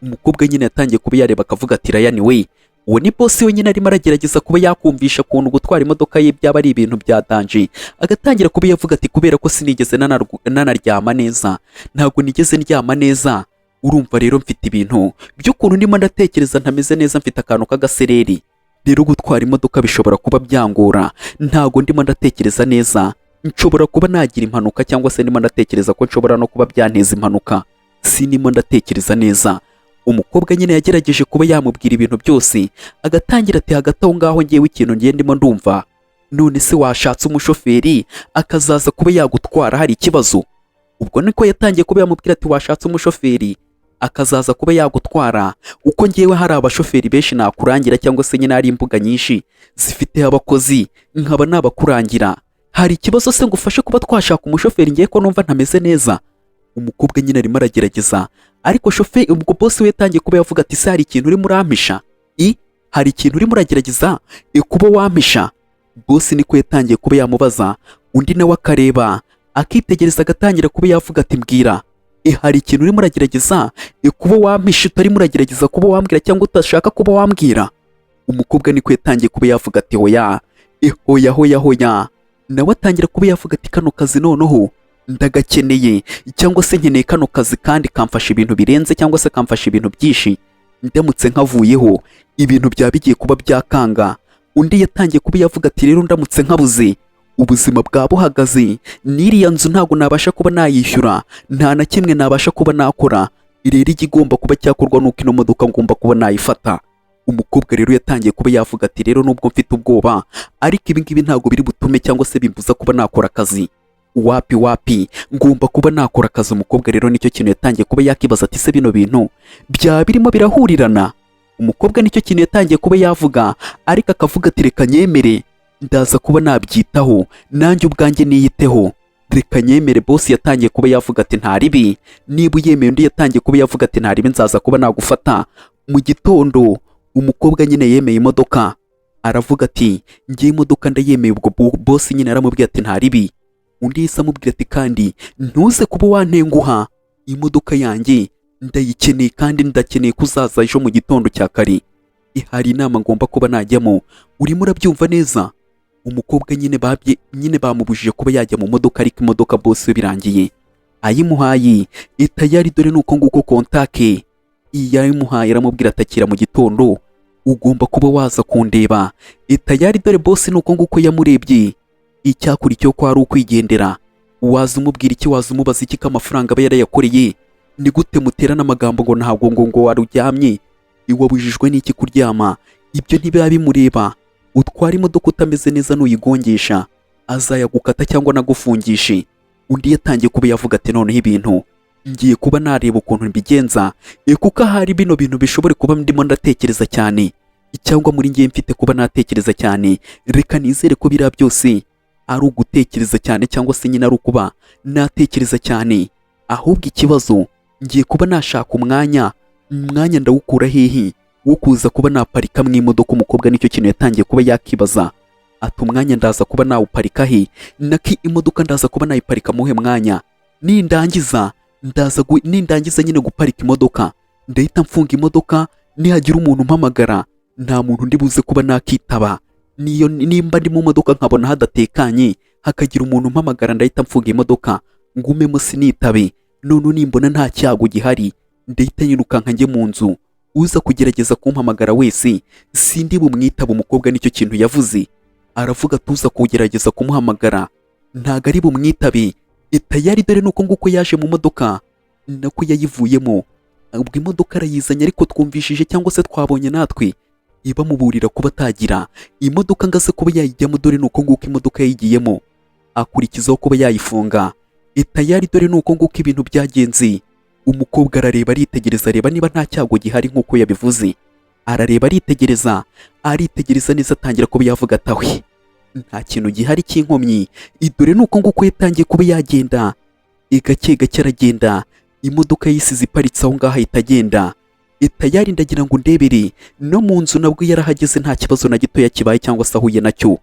Umukobwa nyine yatangiye kuba yareba, akavuga ati: "Ryan we," uwo ni boss we nyine, arimo aragerageza kuba yakumvisha ukuntu gutwara imodoka ye byaba ari ibintu bya danger. Agatangira kuba yavuga ati: "Kubera ko sinigeze nanaryama neza, ntabwo nigeze ndyama neza. Urumva rero mfite ibintu by'ukuntu ndimo ndatekereza ntameze neza, mfite akantu k'agasereri. Rero gutwara imodoka bishobora kuba byangora, ntabwo ndimo ndatekereza neza, nshobora kuba nagira impanuka cyangwa se ndimo ndatekereza ko nshobora no kuba byanteza impanuka, sinimo ndatekereza neza." Umukobwa nyine yagerageje kuba yamubwira ibintu byose, agatangira ati: "Hagati aho ngaho ngewe ikintu ngiye ndimo ndumva, none se washatse umushoferi akazaza kuba yagutwara, hari ikibazo?" Ubwo niko yatangiye kuba yamubwira ati: "Washatse umushoferi akazaza kuba yagutwara, uko ngewe hari abashoferi benshi nakurangira cyangwa se nyine hari imbuga nyinshi zifite abakozi nkaba nabakurangira. Hari ikibazo se ngufashe kuba twashaka umushoferi, ngiye ko numva ntameze neza?" Umukobwa nyine arimo aragerageza, ariko shoferi, ubwo boss we yatangiye kuba yavuga ati: "Se hari ikintu urimo urampisha? I hari ikintu urimo uragerageza kuba wampisha?" Boss niko yatangiye kuba yamubaza. Undi nawe akareba, akitegereza, agatangira kuba yavuga ati: "Mbwira, hari ikintu urimo uragerageza kuba wampisha, utarimo uragerageza kuba wambwira cyangwa udashaka kuba wambwira?" Umukobwa niko yatangiye kuba yavuga ati: "Hoya, hoya, hoya, hoya." Nawe atangira kuba yavuga ati: "Kano kazi noneho ndagakeneye cyangwa se nkeneye kano kazi, kandi kamfasha ibintu birenze cyangwa se kamfasha ibintu byinshi. Ndamutse nkavuyeho ibintu byaba bigiye kuba byakanga." Undi yatangiye kuba yavuga ati: "Rero ndamutse nkabuze, ubuzima bwaba buhagaze. N'iriya nzu ntabwo nabasha kuba nayishyura, nta na kimwe nabasha kuba nakora. Rero igigomba kuba cyakorwa nuko ino modoka ngomba kuba nayifata." Umukobwa rero yatangiye kuba yavuga ati: "Rero nubwo mfite ubwoba, ariko ibi ngibi ntabwo biri butume cyangwa se bimbuza kuba nakora akazi. Wapi, wapi, ngomba kuba nakora akazi." Umukobwa rero nicyo kintu yatangiye kuba yakibaza ati: "Se bino bintu byaba birimo birahurirana?" Umukobwa nicyo kintu yatangiye kuba yavuga, ariko akavuga ati: "Reka nyemere, ndaza kuba nabyitaho nanjye ubwanjye niyiteho, reka nyemere." Boss yatangiye kuba yavuga ati: "Nta ribi niba uyemeye." Undi yatangiye kuba yavuga ati: "Nta ribi, nzaza kuba nagufata mu gitondo." Umukobwa nyine yemeye imodoka, aravuga ati: "Ngiye, imodoka ndayemeye." Ubwo boss nyine yaramubwiye ati: "Nta ribi." Undi yahise amubwira ati: "Kandi ntuze kuba wantenguha, imodoka yanjye ndayikeneye, kandi ndakeneye ko uzaza ejo mu gitondo cya kare. Hari inama ngomba kuba najyamo, urimo urabyumva neza?" Umukobwa nyine babye nyine bamubujije kuba yajya mu modoka, ariko imodoka boss we birangiye ayimuhaye itayari. Dore nuko nguko kontake yayimuhaye, aramubwira atakira mu gitondo ugomba kuba waza kundeba itayari. Dore boss nuko nguko yamurebye, icyakurikiyeho ko ari ukwigendera. Waza umubwira iki? Waza umubaza iki ko amafaranga aba yarayakoreye? Ni gute muterana amagambo ngo ntabwo ngo waruryamye? Wabujijwe n'iki kuryama? Ibyo ntibiba bimureba. Utwara imodoka utameze neza, nuyigongesha azayagukata cyangwa anagufungishe. Undi yatangiye kuba yavuga ati: "Noneho ibintu ngiye kuba nareba ukuntu mbigenza, kuko ahari bino bintu bishobora kuba ndimo ndatekereza cyane cyangwa muri ngiye mfite kuba natekereza cyane. Reka nizere ko biriya byose ari ugutekereza cyane cyangwa se nyine ari ukuba natekereza cyane. Ahubwo ikibazo, ngiye kuba nashaka umwanya. Umwanya ndawukura hehe wo kuza kuba naparika mu imodoka?" Umukobwa nicyo kintu yatangiye kuba yakibaza ati: "Umwanya ndaza kuba nawuparika he? Naki imodoka ndaza kuba nayiparika muhe mwanya? Nindangiza ndaza nindangiza nyine guparika imodoka, ndahita mfunga imodoka. Nihagira umuntu umpamagara, nta muntu ndi buze kuba nakitaba. Niyo nimba ndi mu modoka nkabona hadatekanye." Hakagira umuntu umpamagara, ndahita mfunga imodoka ngumemo sinitabe. None nimbona nta cyago gihari, ndahita nyirukanka njye mu nzu. Uza kugerageza kumpamagara wese sindi bumwitaba. Umukobwa nicyo kintu yavuze, aravuga tuza kugerageza kumuhamagara ntago ari bumwitabe. Tayari dore nuko nguko yaje mu modoka, nako yayivuyemo. Ubwo imodoka arayizanye, ariko twumvishije cyangwa se twabonye natwe ibamuburira kuba atagira imodoka ngo aze kuba yayijyamo. Dore nuko nguko imodoka yayigiyemo, akurikizaho kuba yayifunga. Tayari dore nuko nguko ibintu byagenze. Umukobwa arareba, aritegereza, areba niba nta cyago gihari nk'uko yabivuze. Arareba, aritegereza, aritegereza neza, atangira kuba yavuga atawe nta kintu gihari cy'inkomyi. Dore nuko nguko yatangiye kuba yagenda gake gake, aragenda. Imodoka yisize iparitse aho ngaho, ahita agenda. Tayari ndagira ngo ndebere no mu nzu, nabwo yarahageze nta kibazo na gitoya kibaye cyangwa se ahuye nacyo,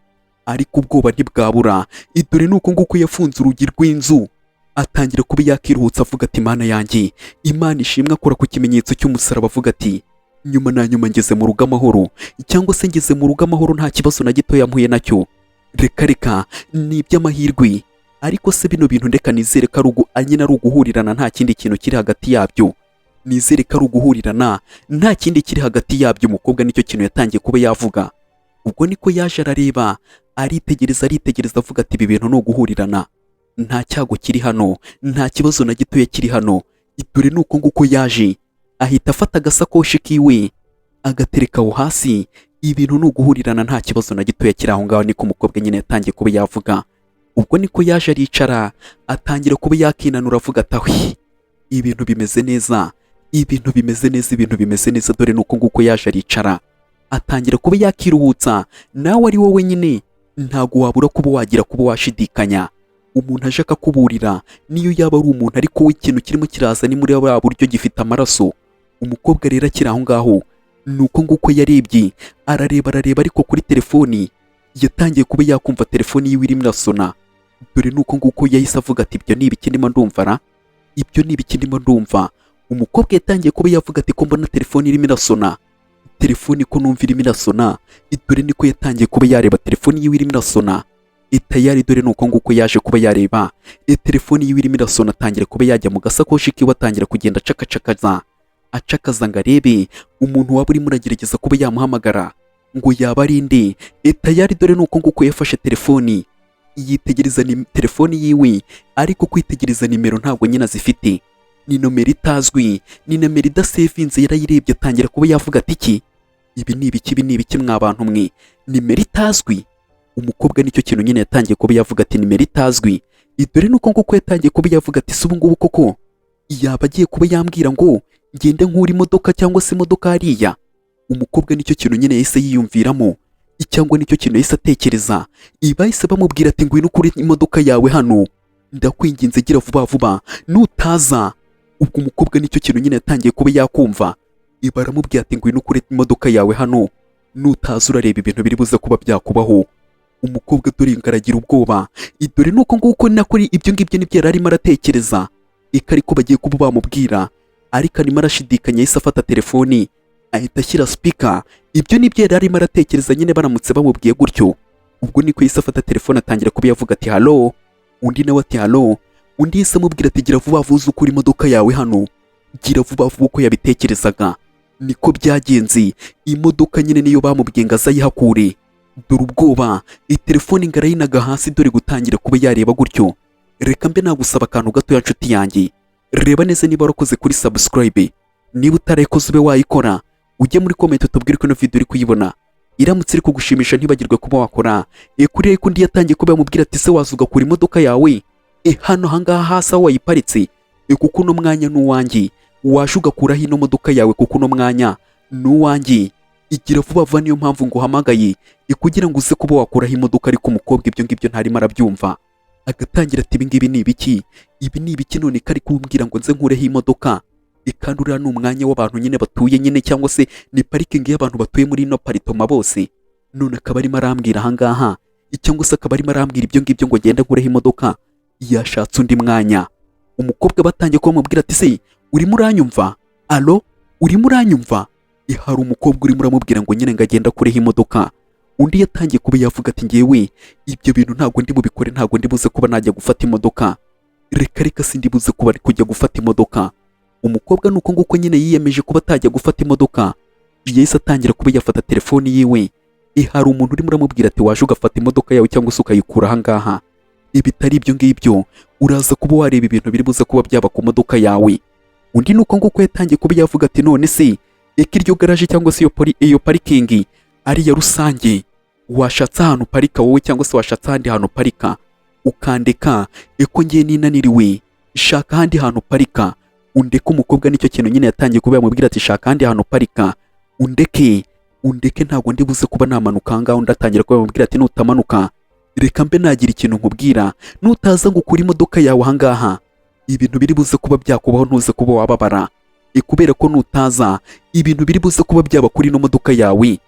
ariko ubwoba ntibwabura. Dore nuko nguko yafunze urugi rw'inzu, atangira kuba yakiruhutsa, avuga ati: "Imana yanjye, Imana ishimwe." Akora ku kimenyetso cy'umusaraba, avuga ati: "Nyuma na nyuma ngeze mu rugo amahoro, cyangwa se ngeze mu rugo amahoro, nta kibazo na gitoya mpuye nacyo. Reka reka, ni iby'amahirwe." Ariko se bino bintu, ndeka nizere ko ari nyine ari uguhurirana, nta kindi kintu kiri hagati yabyo. Nizere ko ari uguhurirana, nta kindi kiri hagati yabyo. Umukobwa nicyo kintu yatangiye kuba yavuga. Ubwo niko yaje, arareba, aritegereza, aritegereza, avuga ati: "Ibi bintu ni uguhurirana, nta cyago kiri hano, nta kibazo na gitoya kiri hano." Dore ni uko nguko yaje, ahita afata agasakoshi kiwe agatereka aho hasi. Ibintu ni uguhurirana, nta kibazo na gitoya kiri aho ngaho, niko umukobwa nyine yatangiye kuba yavuga. Ubwo niko yaje, aricara, atangira kuba yakinanura, avuga ati: "Ahwi, ibintu bimeze neza, ibintu bimeze neza, ibintu bimeze neza." Dore ni uko nguko yaje, aricara, atangira kuba yakiruhutsa. Nawe ari wowe nyine, ntabwo wabura kuba wagira kuba washidikanya umuntu aje akakuburira, niyo yaba ari umuntu, ariko we ikintu kirimo kiraza ni muri buriya buryo gifite amaraso. Umukobwa rero akiri aho ngaho, ni uko nguko yarebye, arareba, arareba, ariko kuri telefoni yatangiye kuba yakumva telefoni yiwe irimo irasona. Dore ni uko nguko yahise avuga ati: "Ibyo ni ibiki ndimo ndumva ra? Ibyo ni ibiki ndimo ndumva?" Umukobwa yatangiye kuba yavuga ati: "Ko mbona telefoni irimo irasona, telefoni ko numva irimo irasona?" Dore niko yatangiye kuba yareba telefoni yiwe irimo irasona. Tayari dore ni uko nguko yaje kuba yareba telefoni yiwe irimo irasona, atangira kuba yajya mu gasakoshi kiwe, atangira kugenda acakacakaza, acakaza ngo arebe umuntu waba urimo uragerageza kuba yamuhamagara ngo yaba ari inde. Tayari dore ni uko nguko yafashe telefoni, yitegereza ni telefoni yiwe, ariko kwitegereza nimero ntabwo nyine azifite. Ni nomero itazwi, ni nomero idasevinze. Yarayirebye, atangira kuba yavuga ati: "Iki, ibi ni ibiki? Ibi ni ibiki mwa bantu mwe? Nimero itazwi." Umukobwa nicyo kintu nyine yatangiye kuba yavuga ati: "Nimero itazwi." Dore nuko nguko yatangiye kuba yavuga ati: "Si ubu ngubu koko yaba agiye kuba yambwira ngo ngende nkura imodoka cyangwa se imodoka hariya?" Umukobwa nicyo kintu nyine yahise yiyumviramo, cyangwa nicyo kintu yahise atekereza. Bahise bamubwira ati: "Ngwino ukure imodoka yawe hano, ndakwinginze, gira vuba vuba, nutaza." Ubwo umukobwa nicyo kintu nyine yatangiye kuba yakumva. Baramubwira ati: "Ngwino ukure imodoka yawe hano, nutaza urareba ibintu biri buze kuba byakubaho." Umukobwa dore ngaragira ubwoba. Dore nuko nguko nakuri ibyo ngibyo nibyo yari arimo aratekereza, ariko bagiye kuba bamubwira, ariko arimo arashidikanya. Yahise afata telefoni, ahita ashyira speaker. Ibyo nibyo yari arimo aratekereza nyine baramutse bamubwiye gutyo. Ubwo niko yahise afata telefone, atangira kuba yavuga ati: "Hello." Undi nawe ati: "Hello." Undi yahise amubwira ati: "Gira vuba vuba ukura imodoka yawe hano, gira vuba vuba." Uko yabitekerezaga niko byagenze. Imodoka nyine niyo bamubwiye ngo azayihakure. Dore ubwoba, telefone ngo arayinaga hasi, dore gutangira kuba yareba gutyo. Reka mbe nagusaba akantu gatoya, nshuti yanjye. Reba neza niba warakoze kuri subscribe. Niba utarayikoze, ube wayikora. Ujye muri comment utubwire ko ino video uri kuyibona iramutse iri kugushimisha. Ntibagirwe kuba wakora kuri ariko. Undi yatangiye kuba yamubwira ati: "Se waza ugakura imodoka yawe hano ahangaha hasi aho wayiparitse, kuko uno mwanya ni uwanjye. Waje ugakuraho ino modoka yawe, kuko uno mwanya ni uwanjye. Igira vuba vuba, niyo mpamvu nguhamagaye kugira ngo uze kuba wakuraho imodoka." Ariko umukobwa ibyo ngibyo ntarimo arabyumva, agatangira ati: "Ibi ngibi ni ibiki? Ibi ni ibiki none kari kumbwira ngo nze nkureho imodoka? Kandi uriya ni umwanya w'abantu nyine batuye nyine, cyangwa se ni parikingi y'abantu batuye muri ino apartment bose. None akaba arimo arambwira ahangaha, cyangwa se akaba arimo arambwira ibyo ngibyo ngo ngende nkureho imodoka. Yashatse undi mwanya." Umukobwa batangiye kumubwira ati: "Se urimo uranyumva? Allo, urimo uranyumva?" Hari umukobwa urimo uramubwira ngo nyine ngo agende akureho imodoka. Undi yatangiye kuba yavuga ati ngewe ibyo bintu ntabwo ndi bubikore, ntabwo ndi buze kuba najya gufata imodoka, reka reka, sindi buze kuba kujya gufata imodoka. Umukobwa nuko nguko nyine yiyemeje kuba atajya gufata imodoka. Yahise atangira kuba yafata telefoni yiwe. Hari umuntu urimo uramubwira ati waje ugafata imodoka yawe cyangwa se ukayikura ahangaha, ibitari ibyo ngibyo uraza kuba wareba ibintu biri buze kuba byaba ku modoka yawe. Undi nuko nguko yatangiye kuba yavuga ati none se eka iryo garaje cyangwa se iyo parikingi ari iya rusange, washatse ahantu uparika wowe cyangwa se washatse ahandi hantu uparika ukandeka, eko ngiye ninaniriwe, shaka ahandi hantu uparika undeke. Umukobwa nicyo kintu nyine yatangiye kuba yamubwira ati shaka ahandi hantu uparika undeke, undeke, ntabwo ndi buze kuba namanuka ahangaha. Undi atangira kuba yamubwira ati nutamanuka reka mbe nagira ikintu nkubwira, nutaza ngo ukure imodoka yawe ahangaha ibintu biri buze kuba byakubaho ntuze kuba wababara. Kubera ko nutaza ibintu biri buze kuba byaba kuri ino modoka yawe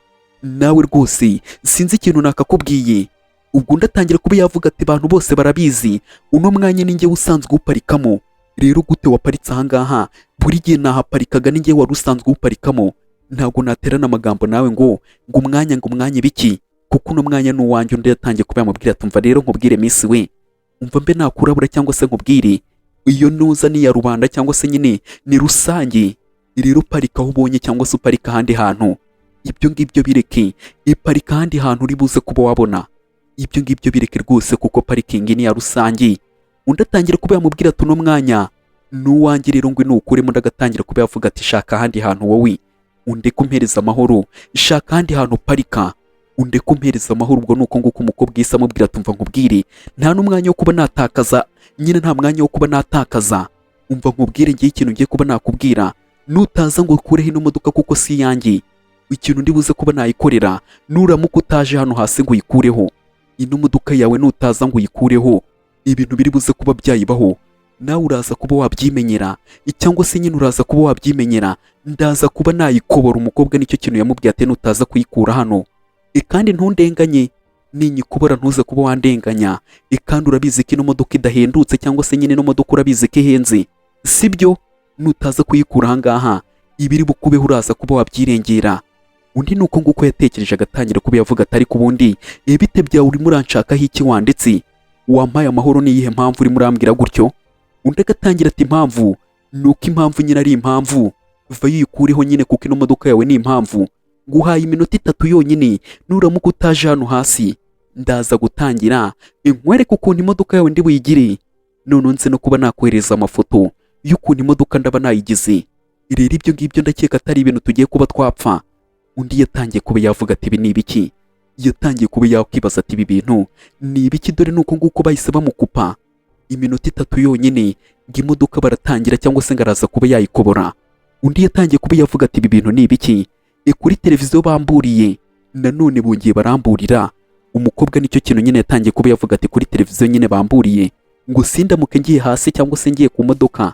nawe rwose sinzi ikintu nakakubwiye. Ubwo undi atangira kuba yavuga ati abantu bose barabizi, uno mwanya ni njyewe usanzwe uwuparikamo, rero gute waparitse ahangaha? Buri gihe nahaparikaga, ni njyewe wari usanzwe uwuparikamo, ntabwo naterana amagambo nawe ngo umwanya, ngo umwanya ibiki, kuko uno mwanya ni uwanjye. Undi yatangiye kuba yamubwira ati umva rero nkubwire miss we, umva mbe nakurabura cyangwa se nkubwire, iyo nuza ni iya rubanda cyangwa se nyine ni rusange, rero parika aho ubonye cyangwa se uparika ahandi hantu, ibyo ngibyo bireke, iparika ahandi hantu uri buze kuba wabona, ibyo ngibyo bireke rwose kuko parikingi ni iya rusange. Undi atangira kuba yamubwira ati uno mwanya ni uwanjye, rero ngwino uwukuremo. Undi agatangira kuba yavuga ati shaka ahandi hantu wowe undeke umpereza amahoro, shaka ahandi hantu uparika undeke umpereza amahoro. Ubwo ni uko nguko umukobwa yahise amubwira ati umva nkubwire, nta n'umwanya wo kuba natakaza nyine, nta mwanya wo kuba natakaza, umva nkubwire, ngiye ikintu ngiye kuba nakubwira, nutaza ngo ukureho ino modoka kuko si iyanjye, ikintu ndi buze kuba nayikorera, nuramuka utaje hano hasi ngo uyikureho ino modoka yawe, nutaza ngo uyikureho ibintu biri buze kuba byayibaho nawe uraza kuba wabyimenyera cyangwa se nyine uraza kuba wabyimenyera, ndaza kuba nayikobora. Umukobwa nicyo kintu yamubwiye ati nutaza kuyikura hano kandi ntundenganye, ninyikobora ntuze kuba wandenganya, kandi urabizi ko ino modoka idahendutse cyangwa se nyine ino modoka urabizi ko ihenze, sibyo? Nutaza kuyikura ahangaha ibiri bukubeho uraza kuba wabyirengera. Undi ni uko nguko yatekereje agatangira kuba yavuga ati ariko ubundi ibite byawe urimo uranshakaho iki wanditse, wampaye amahoro, ni iyihe mpamvu urimo urambwira gutyo? Undi agatangira ati impamvu ni uko impamvu nyine ari impamvu, vayo uyikureho nyine kuko ino modoka yawe ni impamvu, guhaye iminota 3 yonyine, nuramuka utaje hano hasi ndaza gutangira inkwereke ukuntu imodoka yawe ndi buyigire, none nze no kuba nakohereza amafoto y'ukuntu imodoka ndaba nayigize, rero ibyo ngibyo ndakeka atari ibintu tugiye kuba twapfa. Undi yatangiye kuba yavuga ati ibi ni ibiki? Yatangiye kuba yakwibaza ati ibi bintu ni ibiki? Dore nuko nguko bahise bamukupa iminota 3 yonyine ngo imodoka baratangira cyangwa se ngo araza kuba yayikobora. Undi yatangiye kuba yavuga ati ibi bintu ni ibiki? Kuri televiziyo bamburiye nanone bongeye baramburira. Umukobwa nicyo kintu nyine yatangiye kuba yavuga ati kuri televiziyo nyine bamburiye ngo sindamuke ngiye hasi cyangwa se ngiye ku modoka,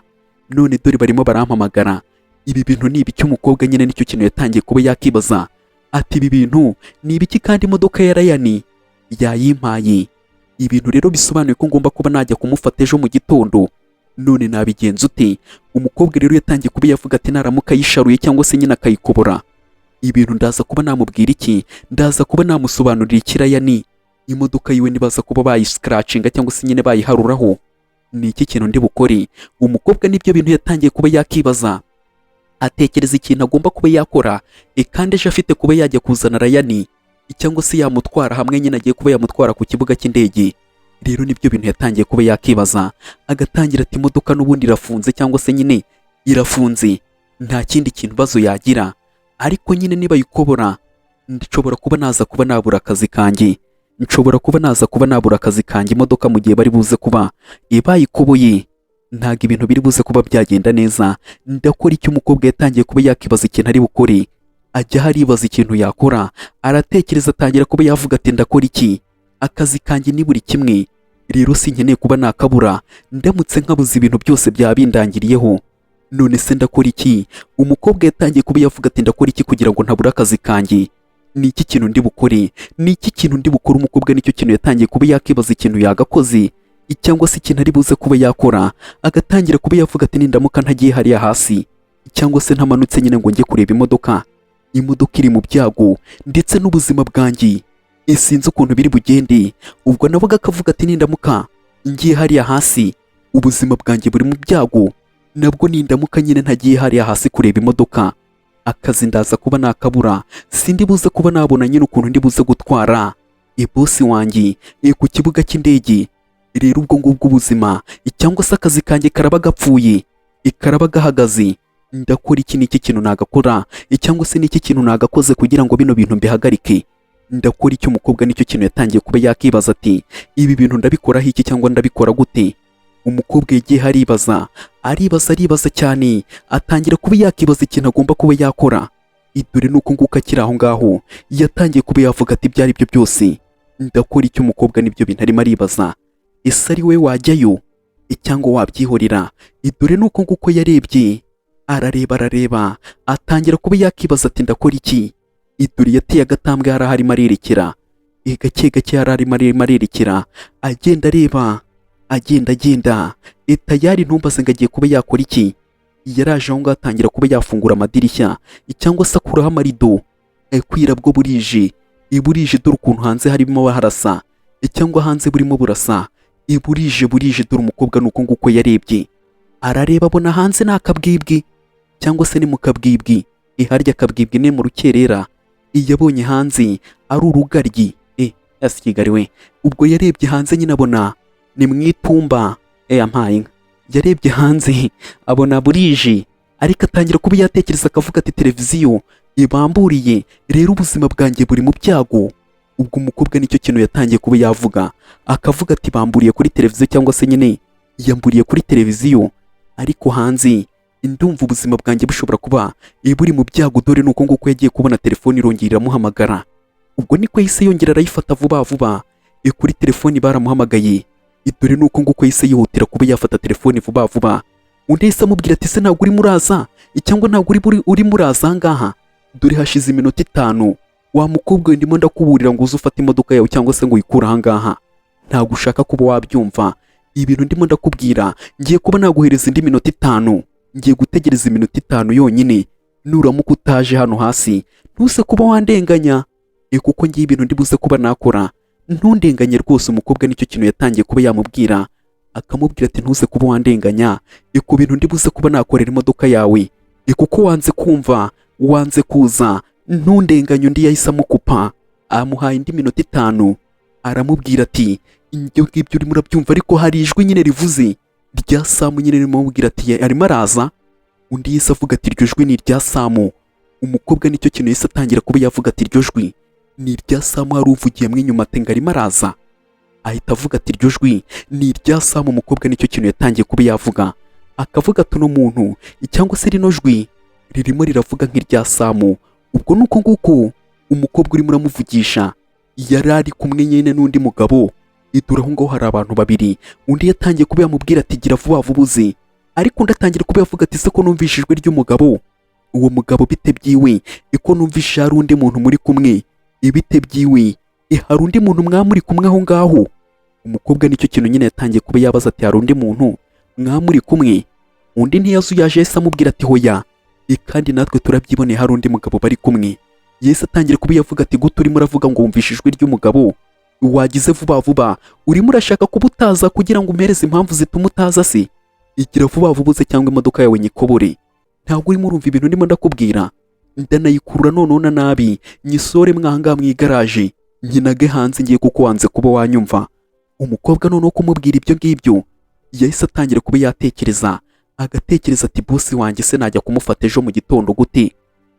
none dore barimo barampamagara, ibi bintu ni ibiki? Umukobwa nyine nicyo kintu yatangiye kuba yakibaza ati ibi bintu ni ibiki kandi imodoka ya Ryan yayimpaye, ibintu rero bisobanuye ko ngomba kuba najya kumufata ejo mu gitondo, none nabigenza ute? Umukobwa rero yatangiye kuba yavuga ati naramuka yisharuye cyangwa se nyine akayikobora ibintu ndaza kuba namubwira iki, ndaza kuba namusobanurira iki Ryan, imodoka yiwe nibaza kuba bayiscratchinga cyangwa se nyine bayiharuraho, ni iki kintu ndi bukore? Umukobwa nibyo bintu yatangiye kuba yakibaza, atekereza ikintu agomba kuba yakora, kandi ejo afite kuba yajya kuzana Ryan cyangwa se yamutwara hamwe nyine agiye kuba yamutwara ku kibuga cy'indege. Rero nibyo bintu yatangiye kuba yakibaza, agatangira ati imodoka n'ubundi irafunze cyangwa se nyine irafunze, nta kindi kintu bazo yagira, ariko nyine niba yikobora nshobora kuba naza kuba nabura akazi kanjye, nshobora kuba naza kuba nabura akazi kanjye, imodoka mu gihe bari buze kuba ibayikoboye ntabwo ibintu biri buze kuba byagenda neza, ndakora icyo? Umukobwa yatangiye kuba yakibaza ikintu ari bukore, ajya haribaza ikintu yakora, aratekereza atangira kuba yavuga ati ndakora iki, akazi kanjye ni buri kimwe, rero sinkeneye kuba nakabura, ndamutse nkabuze ibintu byose byaba bindangiriyeho, none se ndakora iki? Umukobwa yatangiye kuba yavuga ati ndakora iki kugira ngo ntabura akazi kanjye, ni iki kintu ndi bukore, ni iki kintu ndi bukore? Umukobwa nicyo kintu yatangiye kuba yakibaza ikintu yagakoze cyangwa se ikintu ari buze kuba yakora, agatangira kuba yavuga ati nindamuka ntagiye hariya hasi cyangwa se ntamanutse nyine ngo njye kureba imodoka, imodoka iri mu byago ndetse n'ubuzima bwanjye. Sinzi ukuntu biri bugende. Ubwo navuga akavuga ati nindamuka ngiye hariya hasi ubuzima bwanjye buri mu byago, nabwo nindamuka nyine ntagiye hariya hasi kureba imodoka, akazi ndaza kuba nakabura, sindi buze kuba nabona nyine ukuntu ndi buze gutwara boss wanjye ku kibuga cy'indege. Rero ubwo ngubwo ubuzima cyangwa se akazi kanjye karaba gapfuye, karaba gahagaze. Ndakora iki? N'iki kintu nagakora cyangwa se n'iki kintu nagakoze kugira ngo bino bintu mbihagarike? Ndakora iki? Umukobwa nicyo kintu yatangiye kuba yakibaza ati ibi bintu ndabikoraho iki cyangwa ndabikora gute? Umukobwa yagiye aribaza, aribaza, aribaza cyane, atangira kuba yakibaza ikintu agomba kuba yakora. Dore nuko nguko akiri aho ngaho yatangiye kuba yavuga ati ibyo ari byo byose ndakora icyo? Umukobwa nibyo bintu arimo aribaza, ese ari we wajyayo cyangwa wabyihorera? Dore nuko nguko yarebye, arareba, arareba, atangira kuba yakibaza ati ndakora iki? Dore yateye agatambwe hari aho arimo arerekera, gake gake yari arimo arerekera, agenda areba, agenda, agenda tayari. Ntumbaze ngo agiye kuba yakora iki. Yaraje aho ngaho atangira kuba yafungura amadirishya cyangwa se akuraho amarido. Kwira bwo burije, burije. Dore ukuntu hanze harimo harasa cyangwa hanze burimo burasa, burije, burije. Dore umukobwa ni uko nguko yarebye, arareba, abona hanze ni akabwibwi cyangwa se ni mu kabwibwi. Harya akabwibwi ni mu rukerera. Yabonye hanze ari urugaryi, yasi we. Ubwo yarebye hanze nyine abona ni mu itumba, ampaye inka. Yarebye hanze abona burije, ariko atangira kuba yatekereza akavuga ati televiziyo ibamburiye, rero ubuzima bwanjye buri mu byago. Ubwo umukobwa nicyo kintu yatangiye kuba yavuga, akavuga ati bamburiye kuri televiziyo cyangwa se nyine yamburiye kuri televiziyo, ariko hanze ndumva ubuzima bwanjye bushobora kuba buri mu byago. Dore nuko nguko yagiye kubona telefone irongera iramuhamagara. Ubwo niko yahise yongera arayifata vuba vuba. Kuri telefoni baramuhamagaye. Dore nuko nguko yahise yihutira kuba yafata telefoni vuba vuba. Undi yahise amubwira ati se ntabwo urimo uraza cyangwa ntabwo urimo uraza aha ngaha? Dore hashize iminota 5, wa mukobwa we, ndimo ndakuburira ngo uze ufate imodoka yawe cyangwa se ngo uyikure aha ngaha. Ntabwo ushaka kuba wabyumva ibintu ndimo ndakubwira. Ngiye kuba naguhereza indi minota 5, ngiye gutegereza iminota 5 yonyine. Nuramuka utaje hano hasi ntuse kuba wandenganya, kuko ngiye ibintu ndibuze kuba nakora, ntundenganye rwose. Umukobwa nicyo kintu yatangiye kuba yamubwira, akamubwira ati ntuze kuba wandenganya ku bintu ndibuze kuba nakorera imodoka yawe, kuko wanze kumva, wanze kuza, ntundenganye. Undi yahise amukupa, amuhaye indi minota 5, aramubwira ati ibyo ngibyo urimo urabyumva, ariko hari ijwi nyine rivuze rya Samu nyine ririmo amubwira ati arimo araza. Undi yahise avuga ati iryo jwi ni irya Samu. Umukobwa nicyo kintu yahise atangira kuba yavuga ati iryo jwi ni irya Samu. Hari uvugiyemo inyuma ati ngo arimo araza, ahita avuga ati iryo jwi ni irya Samu. Umukobwa nicyo kintu yatangiye kuba yavuga, akavuga ati uno muntu cyangwa se rino jwi ririmo riravuga nk'irya Samu. Ubwo ni uko nguko umukobwa urimo uramuvugisha yari ari kumwe nyine n'undi mugabo. Idura aho ngaho hari abantu babiri. Undi yatangiye kuba yamubwira ati gira vuba vuba uze, ariko undi atangira kuba yavuga ati se ko numvise ijwi ry'umugabo, uwo mugabo bite byiwe? Iko numvise hari undi muntu muri kumwe, ibite byiwe? Hari undi muntu mwamuri kumwe aho ngaho? Umukobwa nicyo kintu nyine yatangiye kuba yabaza ati hari undi muntu mwamuri kumwe? Undi ntiyazuyaje, yahise amubwira ati hoya, kandi natwe turabyiboneye hari undi mugabo bari kumwe. Yahise atangira kuba yavuga ati gute urimo uravuga ngo wumvishe ijwi ry'umugabo? Wagize vuba vuba, urimo urashaka kuba utaza kugira ngo umpereze impamvu zituma utaza se? Igira vuba vuba uze cyangwa imodoka yawe nyikobore. Ntabwo urimo urumva ibintu ndimo ndakubwira? Ndanayikurura noneho na nabi nyisore mwahangaha mu igaraje, nkinage hanze ngiye kuko wanze kuba wanyumva. Umukobwa noneho kumubwira ibyo ngibyo yahise atangira kuba yatekereza, agatekereza ati boss wanjye se najya kumufata ejo mu gitondo gute?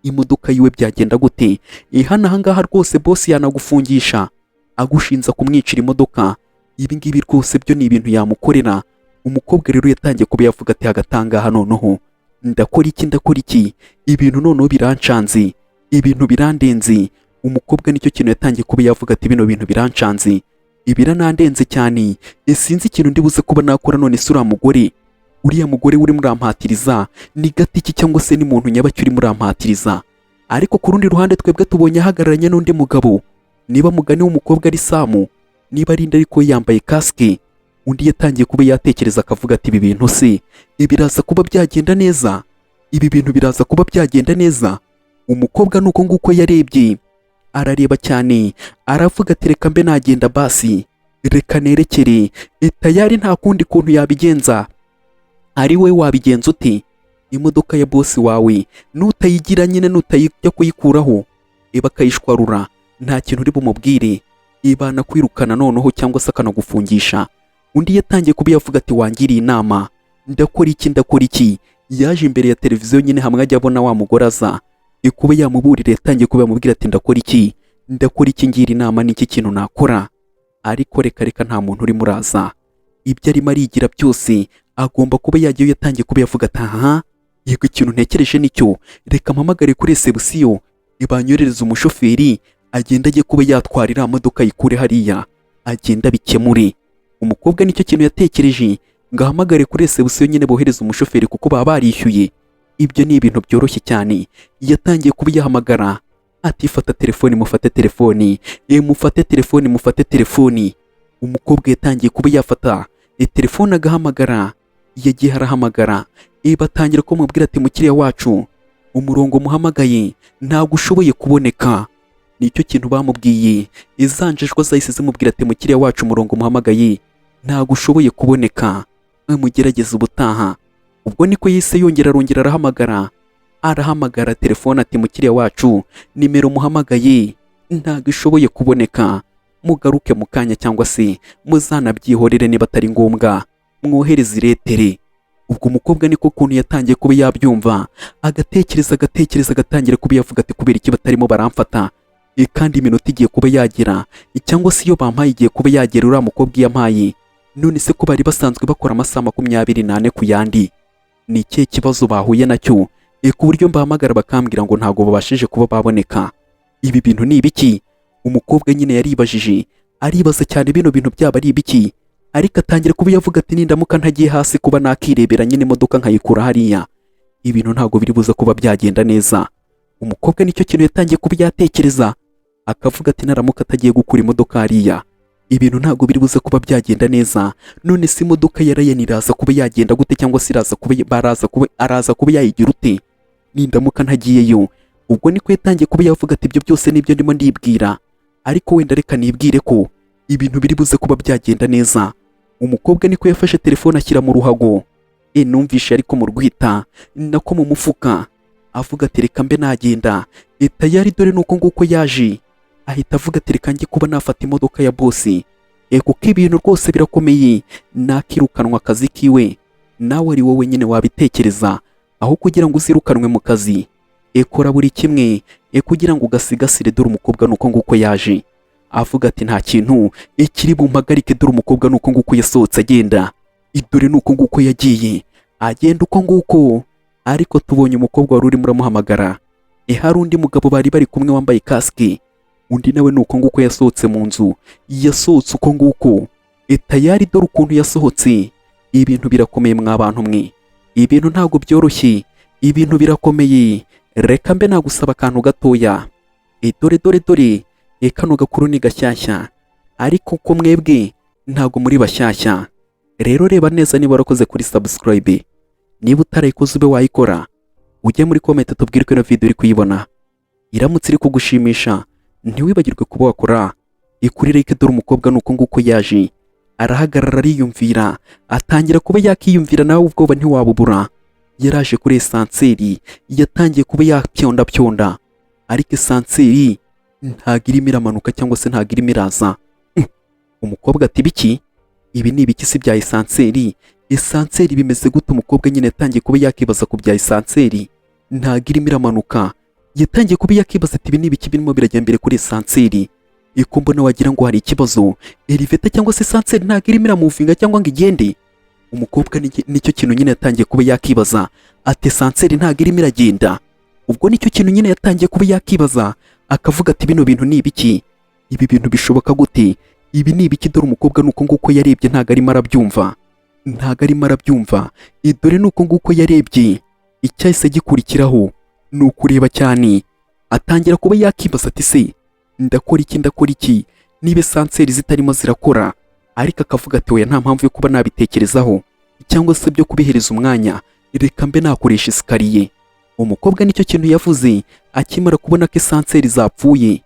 Imodoka yiwe byagenda gute? Hano ahangaha rwose boss yanagufungisha agushinza kumwicira imodoka. Ibi ngibi rwose byo ni ibintu yamukorera. Umukobwa rero yatangiye kuba yavuga ati hagatangaha noneho ndakora iki? Ndakora iki? Ibintu noneho birancanze, ibintu birandenze. Umukobwa nicyo kintu yatangiye kuba yavuga ati bino bintu birancanze, ibiranandenze cyane, sinzi ikintu ndi buze kuba nakora. None se uriya mugore, uriya mugore urimo urampatiriza ni gati ki cyangwa se ni muntu nyabaki urimo urampatiriza? Ariko ku rundi ruhande twebwe tubonye ahagararanye n'undi mugabo, niba mugani w'umukobwa ari Samu, niba ari ariko yambaye kasike. Undi yatangiye kuba yatekereza akavuga ati ibi bintu se biraza kuba byagenda neza? Ibi bintu biraza kuba byagenda neza? Umukobwa nuko nguko yarebye. Arareba cyane, aravuga ati: "Reka mbe nagenda basi, reka nerekere." Tayari nta kundi kuntu yabigenza. Ari we wabigenza ute? Imodoka ya bosi wawe nutayigira nyine, nutayijya kuyikuraho bakayishwarura, nta kintu uri bumubwire, ibana kwirukana noneho cyangwa se akanagufungisha. Undi yatangiye kuba yavuga ati: "Wangiriye inama, ndakora iki, ndakora iki?" Yaje imbere ya televiziyo nyine hamwe ajya abona wa mugore aza ikuba yamuburira. Yatangiye kuba yamubwira ati: "Ndakora iki, ndakora iki? Ngira inama, n'iki kintu nakora?" Ariko reka reka, nta muntu urimo uraza. Ibyo arimo arigira byose agomba kuba yagiye. Yatangiye kuba yavuga ati: "Aha yego, ikintu ntekereje nicyo, reka mpamagare kuri reception ibanyoherereza umushoferi, agenda ajye kuba yatwara iriya modoka ayikure hariya, agenda abikemure." Umukobwa nicyo kintu yatekereje, ngo ahamagare kuri reception nyine bohereza umushoferi kuko baba barishyuye. Ibyo ni ibintu byoroshye cyane. Yatangiye kuba yahamagara ati: "Fata telefoni, mufate telefoni, mufate telefoni, mufate telefoni." Umukobwa yatangiye kuba yafata telefone agahamagara. Yagiye arahamagara, batangira kumubwira ati: "Mukiriya wacu, umurongo muhamagaye ntabwo ushoboye kuboneka." Nicyo kintu bamubwiye. Izanjejwa zahise zimubwira ati: "Mukiriya wacu, umurongo muhamagaye ntabwo ushoboye kuboneka, mugerageze ubutaha." Ubwo niko yahise yongera arongera arahamagara, arahamagara telefone ati: "Mukiriya wacu, nimero muhamagaye ntabwo ishoboye kuboneka, mugaruke mu kanya cyangwa se muzanabyihorere niba atari ngombwa, mwohereze iretere." Ubwo umukobwa niko kuntu yatangiye kuba yabyumva, agatekereza, agatekereza, agatangira kuba yavuga ati: "Kubera iki batarimo baramfata? Kandi iminota igiye kuba yagera, cyangwa se iyo bampaye igiye kuba yagera, uriya mukobwa iyo ampaye. None se ko bari basanzwe bakora amasaha 24 ku yandi, ni ikihe kibazo bahuye nacyo ku buryo mbahamagara bakambwira ngo ntabwo babashije kuba baboneka? Ibi bintu ni ibiki?" Umukobwa nyine yaribajije, aribaza cyane bino bintu byaba ari ibiki, ariko atangira kuba yavuga ati: "Nindamuka ntagiye hasi kuba nakirebera nyine imodoka nkayikura hariya, ibintu ntabwo biri buze kuba byagenda neza." Umukobwa nicyo kintu yatangiye kuba yatekereza, akavuga ati: "Naramuka atagiye gukura imodoka hariya, ibintu ntabwo biri buze kuba byagenda neza. None se imodoka ya Ryan iraza kuba yagenda gute, cyangwa se iraza kuba baraza kuba araza kuba yayigira ute nindamuka ntagiyeyo?" Ubwo niko yatangiye kuba yavuga ati: "Ibyo byose nibyo ndimo ndibwira, ariko wenda reka nibwire ko ibintu biri buze kuba byagenda neza." Umukobwa niko yafashe telefone ashyira mu ruhago, numvishe ariko mu rwita nako mu mufuka, avuga ati: "Reka mbe nagenda." Tayari dore nuko nguko yaje, ahita avuga ati: "Reka njye kuba nafata imodoka ya bosi, kuko ibintu rwose birakomeye, nakirukanwa akazi kiwe." Nawe ari wowe nyine wabitekereza, aho kugira ngo uzirukanwe mu kazi, kora buri kimwe kugira ngo ugasigasire. Dore umukobwa nuko nguko yaje, avuga ati: "Nta kintu ikiri bumpagarike." Dore umukobwa nuko nguko yasohotse agenda, dore nuko nguko yagiye agenda uko nguko. Ariko tubonye umukobwa wari urimo uramuhamagara, hari undi mugabo bari bari kumwe wambaye kasike. Undi nawe nuko nguko yasohotse mu nzu, yasohotse uko nguko. Tayari dore ukuntu yasohotse. Ibintu birakomeye mwa bantu mwe, ibintu ntabwo byoroshye, ibintu birakomeye. Reka mbe nagusaba akantu gatoya. Dore dore dore, kano gakuru ni gashyashya, ariko ko mwebwe ntabwo muri bashyashya. Rero reba neza niba warakoze kuri subscribe. Niba utarayikoze, ube wayikora, ujye muri comment tubwire ko ino video uri kuyibona iramutse iri kugushimisha. Ntiwibagirwe kuba wakora ikuri like. Dore umukobwa nuko nguko yaje, arahagarara, ariyumvira, atangira kuba yakiyumvira. Nawe ubwoba ntiwabubura. Yaraje kuri ascenseur, yatangiye kuba yapyonda pyonda, ariko ascenseur ntabwo irimo iramanuka cyangwa se ntabwo irimo iraza. Umukobwa ati: "Biki? Ibi ni ibiki si bya ascenseur? Ascenseur bimeze gute?" Umukobwa nyine yatangiye kuba yakibaza ku bya ascenseur, ntabwo irimo iramanuka. Yatangiye kuba yakibaza ati: "Ibi ni ibiki birimo birajya mbere kuri ascenseur? Iko mbona wagira ngo hari ikibazo, elevator cyangwa se ascenseur ntabwo irimo iramuvinga cyangwa ngo igende." Umukobwa nicyo kintu nyine yatangiye kuba yakibaza ati: "Ascenseur ntabwo irimo iragenda." Ubwo nicyo kintu nyine yatangiye kuba yakibaza, akavuga ati: "Bino bintu ni ibiki? Ibi bintu bishoboka gute? Ibi ni ibiki?" Dore umukobwa nuko nguko yarebye, ntabwo arimo arabyumva, ntabwo arimo arabyumva. Dore nuko nguko yarebye. Icyahise gikurikiraho ni ukureba cyane, atangira kuba yakibaza ati: "Se ndakora iki, ndakora iki niba ascenseur zitarimo zirakora?" Ariko akavuga ati: "Oya, nta mpamvu yo kuba nabitekerezaho cyangwa se byo kubihereza umwanya, reka mbe nakoresha escalier." Umukobwa nicyo kintu yavuze akimara kubona ko ascenseur zapfuye.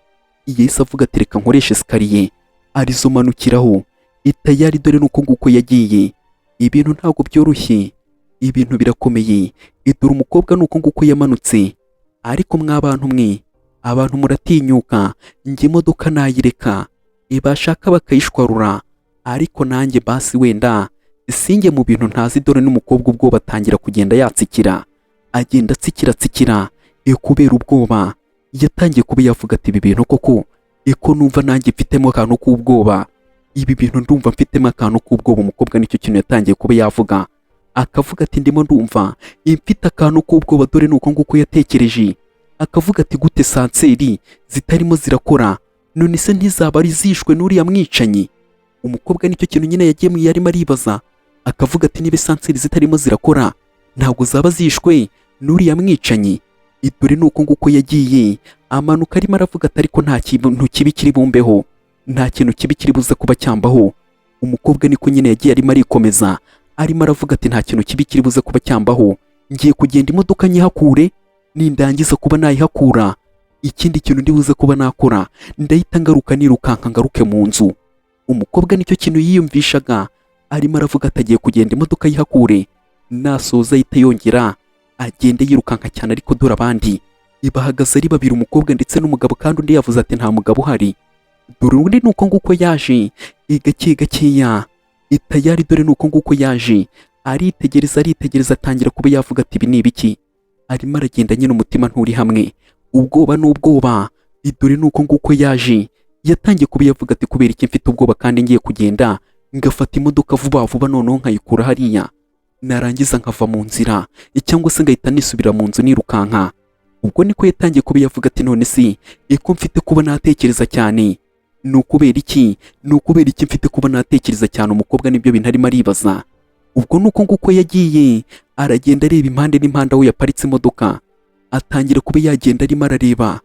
Yahise avuga ati reka nkoreshe escalier arizo manukiraho. Itayari dore nuko nguko yagiye. Ibintu ntabwo byoroshye, ibintu birakomeye. Dore umukobwa nuko nguko yamanutse. Ariko mwa bantu mwe, abantu muratinyuka. Njye imodoka nayireka, ibashaka bakayishwarura, ariko nanjye basi wenda sinjye mu bintu ntazi. Dore n'umukobwa ubwoba atangira kugenda yatsikira, agenda atsikira atsikira kubera ubwoba. Yatangiye kuba yavuga ati ibi bintu koko, iko numva nanjye mfitemo akantu k'ubwoba, ibi bintu ndumva mfitemo akantu k'ubwoba. Umukobwa nicyo kintu yatangiye kuba yavuga, akavuga ati ndimo ndumva mfite akantu k'ubwoba. Dore nuko nguko yatekereje, akavuga ati gute ascenseur zitarimo zirakora? None se ntizaba ari zishwe n'uriya mwicanyi? Umukobwa nicyo kintu nyine yagiye mu yarimo aribaza, akavuga ati niba ascenseur zitarimo zirakora, ntabwo zaba zishwe n'uriya mwicanyi? Dore nuko nguko yagiye amanuka, arimo aravuga ati ariko nta kintu kibi kiri bumbeho, nta kintu kibi kiri buze kuba cyambaho. Umukobwa niko nyine yagiye arimo arikomeza, arimo aravuga ati nta kintu kibi kiri buze kuba cyambaho, ngiye kugenda imodoka nyihakure, nindangiza kuba nayihakura, ikindi kintu ndi buze kuba nakora, ndahita ngaruka nirukanka ngaruke mu nzu. Umukobwa nicyo kintu yiyumvishaga, arimo aravuga ati agiye kugenda imodoka yihakure, nasoza ahita yongera agende yirukanka cyane. Ariko dore abandi bahagaze ari babiri, umukobwa ndetse n'umugabo, kandi undi yavuze ati nta mugabo uhari. Dore undi ni uko nguko yaje gake gakeya itayari. Dore ni uko nguko yaje, aritegereza aritegereza, atangira kuba yavuga ati ibi ni ibiki? Arimo aragenda nyine umutima nturi hamwe, ubwoba n'ubwoba. Dore ni uko nguko yaje, yatangiye kuba yavuga ati kubera iki mfite ubwoba kandi ngiye kugenda ngafata imodoka vuba vuba, noneho nkayikura hariya, narangiza nkava mu nzira, cyangwa se ngahita nisubira mu nzu nirukanka. Ubwo niko yatangiye kuba yavuga ati none si iko mfite kuba natekereza cyane, ni ukubera iki? Ni ukubera iki mfite kuba natekereza cyane? Umukobwa nibyo bintu arimo aribaza. Ubwo ni uko nguko yagiye aragenda, areba impande n'impande aho yaparitse imodoka, atangira kuba yagenda arimo arareba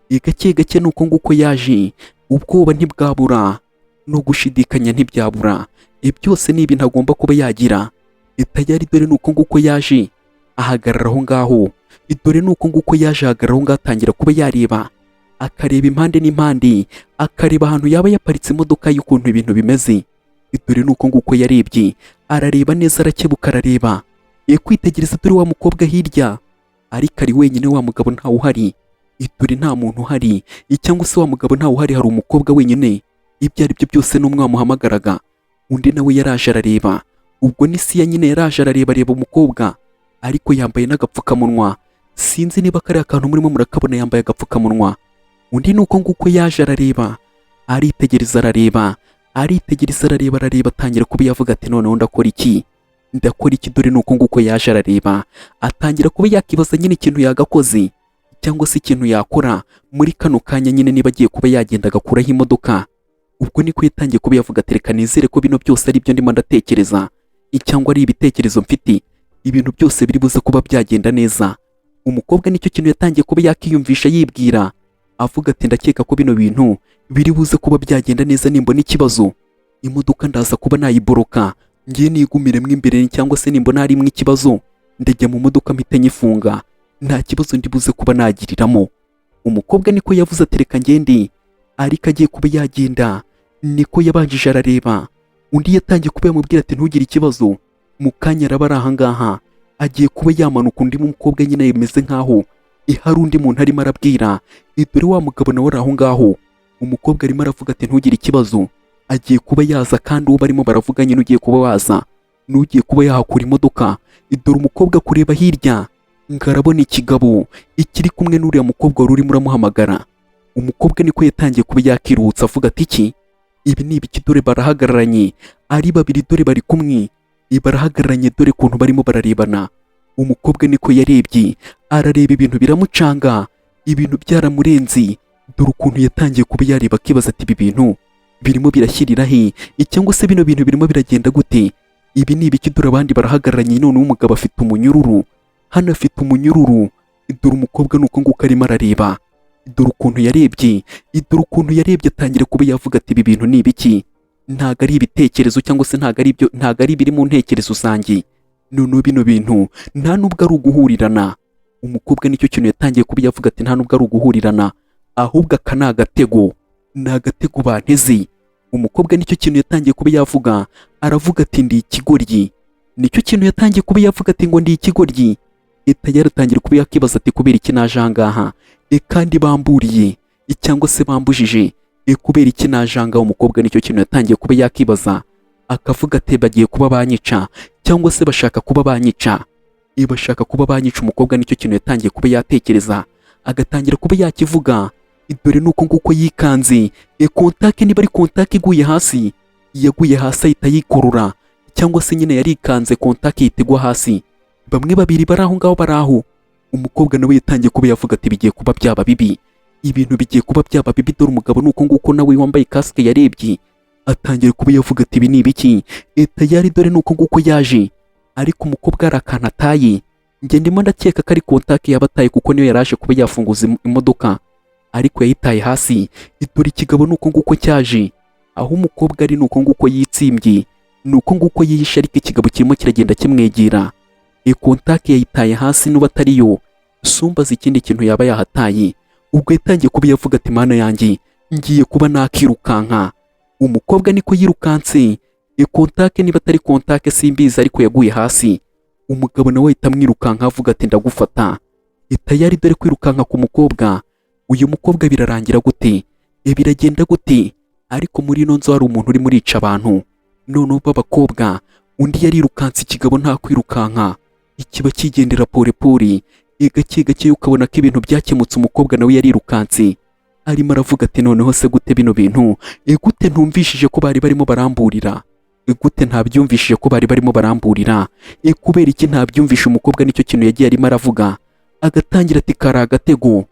gake gake. Ni uko nguko yaje, ubwoba ntibwabura no gushidikanya ntibyabura, byose ni ibintu agomba kuba yagira itayari. Dore ni uko nguko yaje ahagarara aho ngaho. Dore ni uko nguko yaje ahagarara aho ngaho, atangira kuba yareba, akareba impande n'impande, akareba ahantu yaba yaparitse imodoka y'ukuntu ibintu bimeze. Dore ni uko nguko yarebye, arareba neza, arakebuka, arareba, kwitegereza. Dore wa mukobwa hirya, ariko ari wenyine, wa mugabo ntawe uhari. Dore nta muntu uhari, cyangwa se wa mugabo ntawe uhari, hari umukobwa wenyine. Ibyo ari byo byose n'umwe wamuhamagaraga, undi nawe yaraje arareba. Ubwo ni Siya nyine, yaraje arareba, areba umukobwa, ariko yambaye n'agapfukamunwa. Sinzi niba kariya kantu murimo murakabona, yambaye agapfukamunwa. Undi ni uko nguko yaje arareba, aritegereza, arareba, aritegereza, arareba, arareba, atangira kuba yavuga ati noneho ndakora iki? Ndakora iki? Dore ni uko nguko yaje arareba, atangira kuba yakibaza nyine ikintu yagakoze cyangwa se ikintu yakora muri kano kanya nyine, niba agiye kuba yagenda agakuraho imodoka. Ubwo niko yatangiye kuba yavuga ati reka nizere ko bino byose ari byo ndimo ndatekereza, cyangwa ari ibitekerezo mfite, ibintu byose biri buze kuba byagenda neza. Umukobwa nicyo kintu yatangiye kuba yakiyumvisha, yibwira avuga ati ndakeka ko bino bintu biri buze kuba byagenda neza, nimbona ikibazo imodoka ndaza kuba nayiboroka, ngiye nigumiremo imbere, cyangwa se nimbona harimo ikibazo ndajya mu modoka mpite nyifunga, nta kibazo ndi buze kuba nagiriramo. Umukobwa niko yavuze ati reka ngende. Ariko agiye kuba yagenda, niko yabanjije arareba. Undi yatangiye kuba yamubwira ati ntugire ikibazo, mu kanya araba ari ahangaha, agiye kuba yamanuka. Undi mukobwa nyine bimeze nkaho hari undi muntu arimo arabwira. Dore wa mugabo nawe ari aho ngaho. Umukobwa arimo aravuga ati ntugire ikibazo, agiye kuba yaza, kandi uwo barimo baravuga nyine ugiye kuba waza n'ugiye kuba yahakura imodoka. Dore umukobwa kureba hirya ngo arabona ikigabo ikiri kumwe n'uriya mukobwa wari urimo uramuhamagara. Umukobwa niko yatangiye kuba yakiruhutsa, avuga ati iki, ibi ni ibiki? Dore barahagararanye ari babiri, dore bari kumwe, barahagararanye, dore ukuntu barimo bararebana. Umukobwa niko yarebye, arareba, ibintu biramucanga, ibintu byaramurenze. Dore ukuntu yatangiye kuba yareba, akibaza ati ibi bintu birimo birashyirira he, cyangwa se bino bintu birimo biragenda gute? Ibi ni ibiki? Dore abandi barahagararanye, none umugabo afite umunyururu hano, afite umunyururu. Dore umukobwa nuko nguko arimo arareba. Dore ukuntu yarebye, dore ukuntu yarebye, atangira kuba yavuga ati ibi bintu ni ibiki? Ntabwo ari ibitekerezo, cyangwa se ntabwo ari ibyo, ntabwo ari ibiri mu ntekerezo zanjye. Noneho bino bintu nta nubwo ari uguhurirana. Umukobwa nicyo kintu yatangiye kuba yavuga ati nta nubwo ari uguhurirana. Ahubwo aka ni agatego, ni agatego banteze. Umukobwa nicyo kintu yatangiye kuba yavuga, aravuga ati: "Ndi ikigoryi." Nicyo kintu yatangiye kuba yavuga ati ngo: "Ndi ikigoryi." Tayari atangira kuba yakibaza ati: "Kubera iki naje aha ngaha? Kandi bamburiye cyangwa se bambujije, kubera iki naje aha ngaha?" Umukobwa nicyo kintu yatangiye kuba yakibaza, akavuga ati: "Bagiye kuba banyica cyangwa se bashaka kuba banyica, bashaka kuba banyica." Umukobwa nicyo kintu yatangiye kuba yatekereza, agatangira kuba yakivuga. Dore nuko nguko yikanze contact, niba ari contact iguye hasi, yaguye hasi ahita yikurura, cyangwa se nyine yarikanze contact ihita igwa hasi. Bamwe babiri bari aho ngaho, bari aho. Umukobwa nawe yatangiye kuba yavuga ati: "Bigiye kuba byaba bibi, ibintu bigiye kuba byaba bibi." Dore umugabo nuko nguko nawe wambaye kasike yarebye, atangira kuba yavuga ati: "Ibi ni ibiki?" Tayari dore nuko nguko yaje, ariko umukobwa hari akantu ataye. Njye ndimo ndakeka ko ari contact yaba ataye, kuko niyo yaraje kuba yafunguza imodoka, ariko yayitaye hasi. Dore ikigabo nuko nguko cyaje aho umukobwa ari, nuko nguko yitsimbye, nuko nguko yihishe, ariko ikigabo kirimo kiragenda kimwegera. Contact yayitaye hasi, nuba atariyo sumbaza ikindi kintu yaba yahataye. Ubwo yatangiye kuba yavuga ati: "Mana yanjye, ngiye kuba nakirukanka." Umukobwa niko yirukanse. Contact niba atari contact simbizi, ariko yaguye hasi. Umugabo nawe ahita amwirukanka, avuga ati: "Ndagufata." Tayari dore kwirukanka ku mukobwa. Uyu mukobwa birarangira gute? Biragenda gute? Ariko muri ino nzu hari umuntu urimo urica abantu noneho b'abakobwa. Undi yarirukanse, ikigabo nta kwirukanka, ikiba kigendera pole pole, gake gake, ukabona ko ibintu byakemutse. Umukobwa nawe yarirukanse, arimo aravuga ati: "Noneho se gute bino bintu? Gute ntumvishije ko bari barimo baramburira? Gute ntabyumvishije ko bari barimo baramburira? Kubera iki ntabyumvishe?" Umukobwa nicyo kintu yagiye arimo aravuga, agatangira ati: "Kari agatego,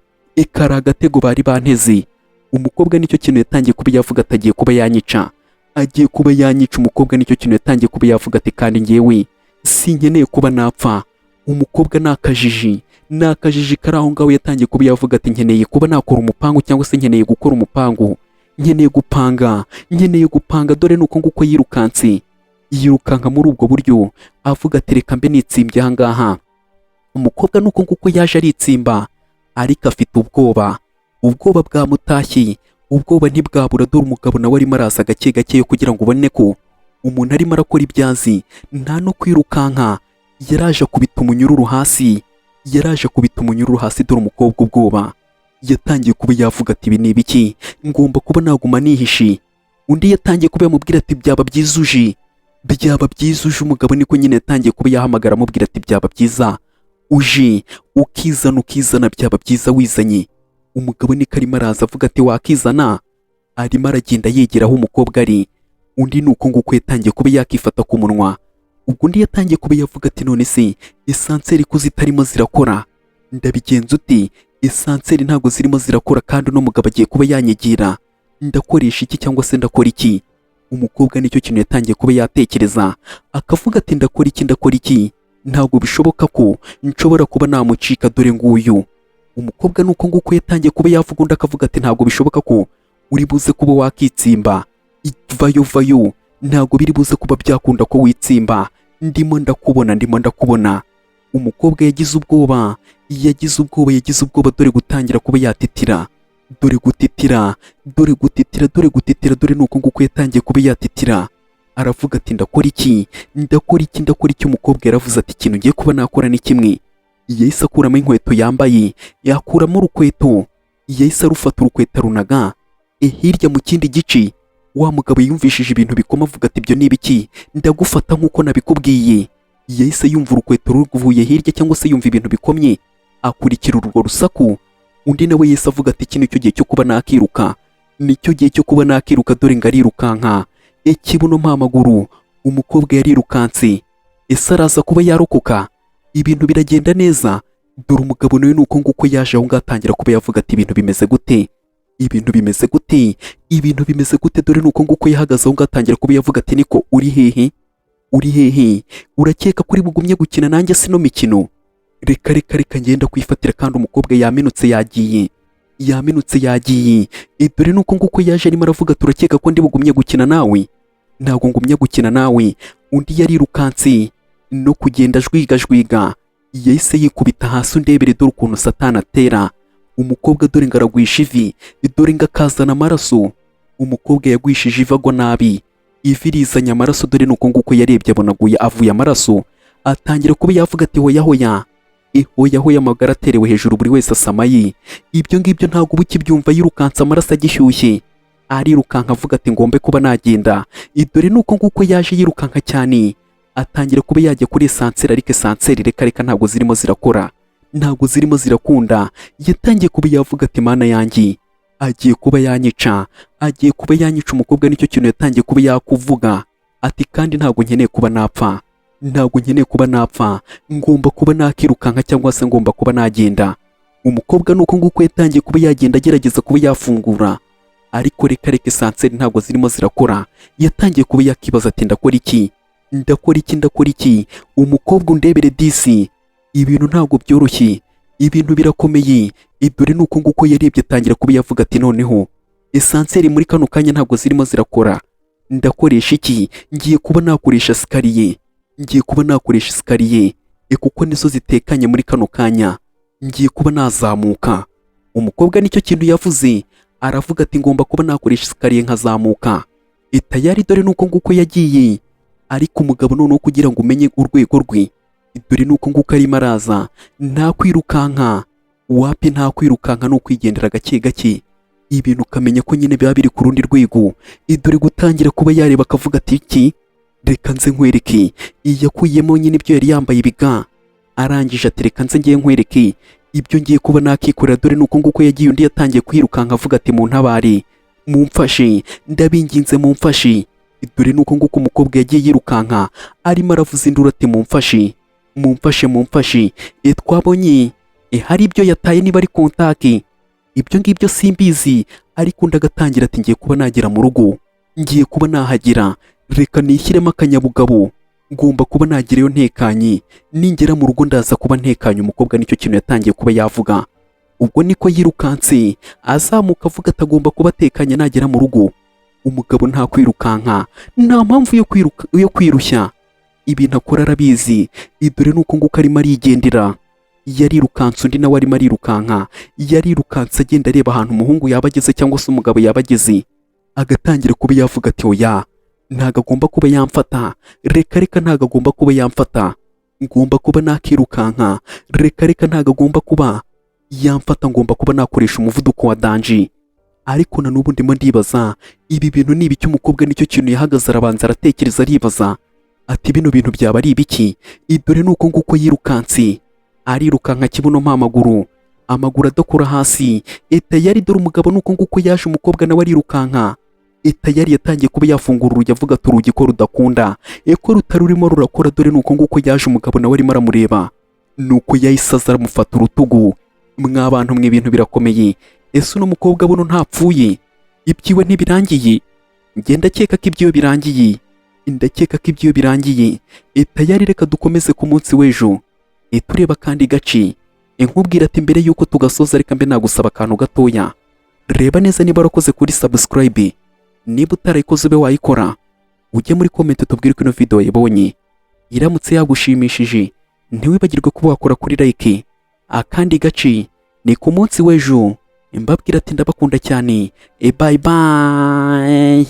kari agatego bari banteze." Umukobwa nicyo kintu yatangiye kuba yavuga ati: "Agiye kuba yanyica, agiye kuba yanyica." Umukobwa nicyo kintu yatangiye kuba yavuga ati: "Kandi ngewe sinkeneye kuba napfa." Umukobwa ni akajiji, ni akajiji kari aho ngaho. Yatangiye kuba yavuga ati: "Nkeneye kuba nakora umupangu, cyangwa se nkeneye gukora umupangu, nkeneye gupanga, nkeneye gupanga." Dore nuko nguko yirukanse, yirukanka muri ubwo buryo, avuga ati: "Reka mbe nitsimbye aha ngaha." Umukobwa nuko nguko yaje aritsimba, ariko afite ubwoba, ubwoba bwamutashye, ubwoba ntibwabura. Dore umugabo nawe arimo araza gake gake, kugira ngo ubone ko umuntu arimo arakora ibyazi, nta no kwirukanka. Yaraje akubita umunyururu hasi, yaraje akubita umunyururu hasi. Dore umukobwa ubwoba yatangiye kuba yavuga ati: "Ibi ni ibiki? Ngomba kuba naguma nihishe." Undi yatangiye kuba yamubwira ati: "Byaba byiza uje, byaba byiza uje." Umugabo niko nyine yatangiye kuba yahamagara, amubwira ati: "Byaba byiza uje ukizana, ukizana, byaba byiza wizanye." Umugabo niko arimo araza avuga ati: "Wakizana." Arimo aragenda yegera aho umukobwa ari. Undi ni uko nguko yatangiye kuba yakifata ku munwa. Ubwo undi yatangiye kuba yavuga ati: "None se ascenseur ko zitarimo zirakora, ndabigenza uti? Ascenseur ntabwo zirimo zirakora, kandi uno mugabo agiye kuba yanyegira, ndakoresha iki cyangwa se ndakora iki?" Umukobwa nicyo kintu yatangiye kuba yatekereza, akavuga ati: "Ndakora iki, ndakora iki? Ntabwo bishoboka ko nshobora kuba namucika." Dore nguyu umukobwa nuko nguko yatangiye kuba yavuga. Undi akavuga ati: "Ntabwo bishoboka ko uri buze kuba wakitsimba, vayo, vayo, ntabwo biri buze kuba byakunda ko witsimba, ndimo ndakubona, ndimo ndakubona." Umukobwa yagize ubwoba, yagize ubwoba, yagize ubwoba. Dore gutangira kuba yatitira, dore gutitira, dore gutitira, dore gutitira. Dore nuko nguko yatangiye kuba yatitira, aravuga ati: "Ndakora iki, ndakora iki, ndakora iki?" Umukobwa yaravuze ati: "Ikintu ngiye kuba nakora ni kimwe." Yahise akuramo inkweto yambaye, yakuramo urukweto, yahise arufata urukweto arunaga hirya mu kindi gice. Wa mugabo yumvishije ibintu bikoma, avuga ati: "Ibyo ni ibiki? Ndagufata nk'uko nabikubwiye." Yahise yumva urukweto ruvuye hirya, cyangwa se yumva ibintu bikomye, akurikira urwo rusaku. Undi nawe yahise avuga ati: "Iki nicyo gihe cyo kuba nakiruka, nicyo gihe cyo kuba nakiruka." Dore ngo arirukanka, ikibuno mpamaguru. Umukobwa yarirukanse. Ese araza kuba yarokoka? Ibintu biragenda neza? Dore umugabo nawe nuko nguko yaje aho ngaho, atangira kuba yavuga ati: "Ibintu bimeze gute? Ibintu bimeze gute? Ibintu bimeze gute?" Dore nuko nguko yahagaze aho ngaho, atangira kuba yavuga ati: "Niko, uri hehe? Uri hehe? Urakeka ko uri bugumye gukina nanjye sino mikino? Reka, reka, reka, ngenda kwifatira." Kandi umukobwa yaminutse yagiye, yaminutse yagiye. Dore nuko nguko yaje arimo aravuga: "Turakeka ko ndi bugumye gukina nawe? Ntabwo ngumye gukina nawe." Undi yarirukanse no kugenda ajwigajwiga, yahise yikubita hasi. Undebere, dore ukuntu Satani atera. Umukobwa dore ngo aragwisha ivi, dore ngo akazana amaraso. Umukobwa yagwishije ivi agwa nabi, ivi rizanye amaraso. Dore nuko nguko yarebye abona aguye avuye amaraso, atangira kuba yavuga ati: "Hoya hoya, hoya hoya!" Amagara aterewe hejuru, buri wese asamaye. Ibyo ngibyo ntabwo uba ukibyumva. Yirukansa amaraso agishyushye, arirukanka avuga ati: "Ngombe kuba nagenda." Dore nuko nguko yaje yirukanka cyane, atangira kuba yajya kuri ascenseur, ariko ascenseur reka reka, ntabwo zirimo zirakora, ntabwo zirimo zirakunda. Yatangiye kuba yavuga ati: "Mana yanjye, agiye kuba yanyica, agiye kuba yanyica." Umukobwa nicyo kintu yatangiye kuba yakuvuga ati: "Kandi ntabwo nkeneye kuba napfa, ntabwo nkeneye kuba napfa, ngomba kuba nakirukanka cyangwa se ngomba kuba nagenda." Umukobwa nuko nguko yatangiye kuba yagenda, agerageza kuba yafungura, ariko reka reka, ascenseur ntabwo zirimo zirakora. Yatangiye kuba yakibaza ati: "Ndakora iki? Ndakora iki? Ndakora iki?" Umukobwa undebere disi, ibintu ntabwo byoroshye, ibintu birakomeye. Dore nuko nguko yarebye, atangira kuba yavuga ati: "Noneho ascenseur muri kano kanya ntabwo zirimo zirakora, ndakoresha iki? Ngiye kuba nakoresha escalier, ngiye kuba nakoresha escalier kuko nizo zitekanye muri kano kanya, ngiye kuba nazamuka." Umukobwa nicyo kintu yavuze, aravuga ati: "Ngomba kuba nakoresha escalier nkazamuka itayari." Dore nuko nguko yagiye, ariko umugabo noneho kugira ngo umenye urwego rwe, dore nuko nguko arimo araza. Nta kwirukanka, wapi, nta kwirukanka, ni ukwigendera gake gake, ibintu ukamenya ko nyine biba biri ku rundi rwego. Dore gutangira kuba yareba akavuga ati: "Iki reka nze nkwereke." Yakuyemo nyine ibyo yari yambaye ibiga, arangije ati: "Reka nze ngiye nkwereke ibyo ngiye kuba nakikorera." Dore nuko nguko yagiye. Undi yatangiye kwirukanka avuga ati: "Muntabare, mumfashe, ndabinginze, mumfashe." Dore nuko nguko umukobwa yagiye yirukanka, arimo aravuza induru ati: "Mumfashe, mumfashe, mumfashe." Twabonye hari ibyo yataye, niba ari contact, ibyo ngibyo simbizi, ariko undi agatangira ati: "Ngiye kuba nagera mu rugo, ngiye kuba nahagera, reka nishyiremo akanyabugabo, ngomba kuba nagerayo ntekanye, ningera mu rugo ndaza kuba ntekanye." Umukobwa nicyo kintu yatangiye kuba yavuga. Ubwo niko yirukanse azamuka, avuga atagomba kuba atekanye nagera mu rugo. Umugabo nta kwirukanka, nta mpamvu yo kwiruka, yo kwirushya, ibintu akora arabizi. Dore nuko nguko arimo arigendera, yarirukanse, undi nawe arimo arirukanka. Yarirukanse agenda areba ahantu umuhungu yaba ageze cyangwa se umugabo yaba ageze, agatangira kuba yavuga ati: "Oya, ntabwo agomba kuba yamfata, reka reka, ntabwo agomba kuba yamfata, ngomba kuba nakirukanka, reka reka, ntabwo agomba kuba yamfata, ngomba kuba nakoresha umuvuduko wa danger." Ariko na n'ubu ndimo ndibaza, ibi bintu ni ibiki? Umukobwa nicyo kintu yahagaze, arabanza aratekereza, aribaza ati: "Bino bintu byaba ari ibiki?" Dore nuko nguko yirukanse, arirukanka kibuno mpamaguru, amaguru adakora hasi etayari. Dore umugabo nuko nguko yaje, umukobwa nawe arirukanka etayari. Yatangiye kuba yafungura urugi, avuga ati: "Urugi ko rudakunda, eko rutarurimo rurakora?" Dore nuko nguko yaje, umugabo nawe arimo aramureba, nuko yahise aza aramufata urutugu. Mwa bantu mwe, ibintu birakomeye. Ese uno mukobwa buno ntapfuye? Ibyiwe ntibirangiye? Njye ndakeka ko ibyiwe birangiye, ndakeka ko ibyiwe birangiye etayari. Reka dukomeze ku munsi w'ejo tureba kandi gace. Nkubwira ati mbere y'uko tugasoza, reka mbe nagusaba akantu gatoya. Reba neza niba warakoze kuri subscribe. Niba utarayikoze, ube wayikora. Ujye muri comment tubwire ko ino video wayibonye. Iramutse yagushimishije, ntiwibagirwe kuba wakora kuri like. Akandi gace ni ku munsi w'ejo. Mbabwira ati: "Ndabakunda cyane." Bye bye.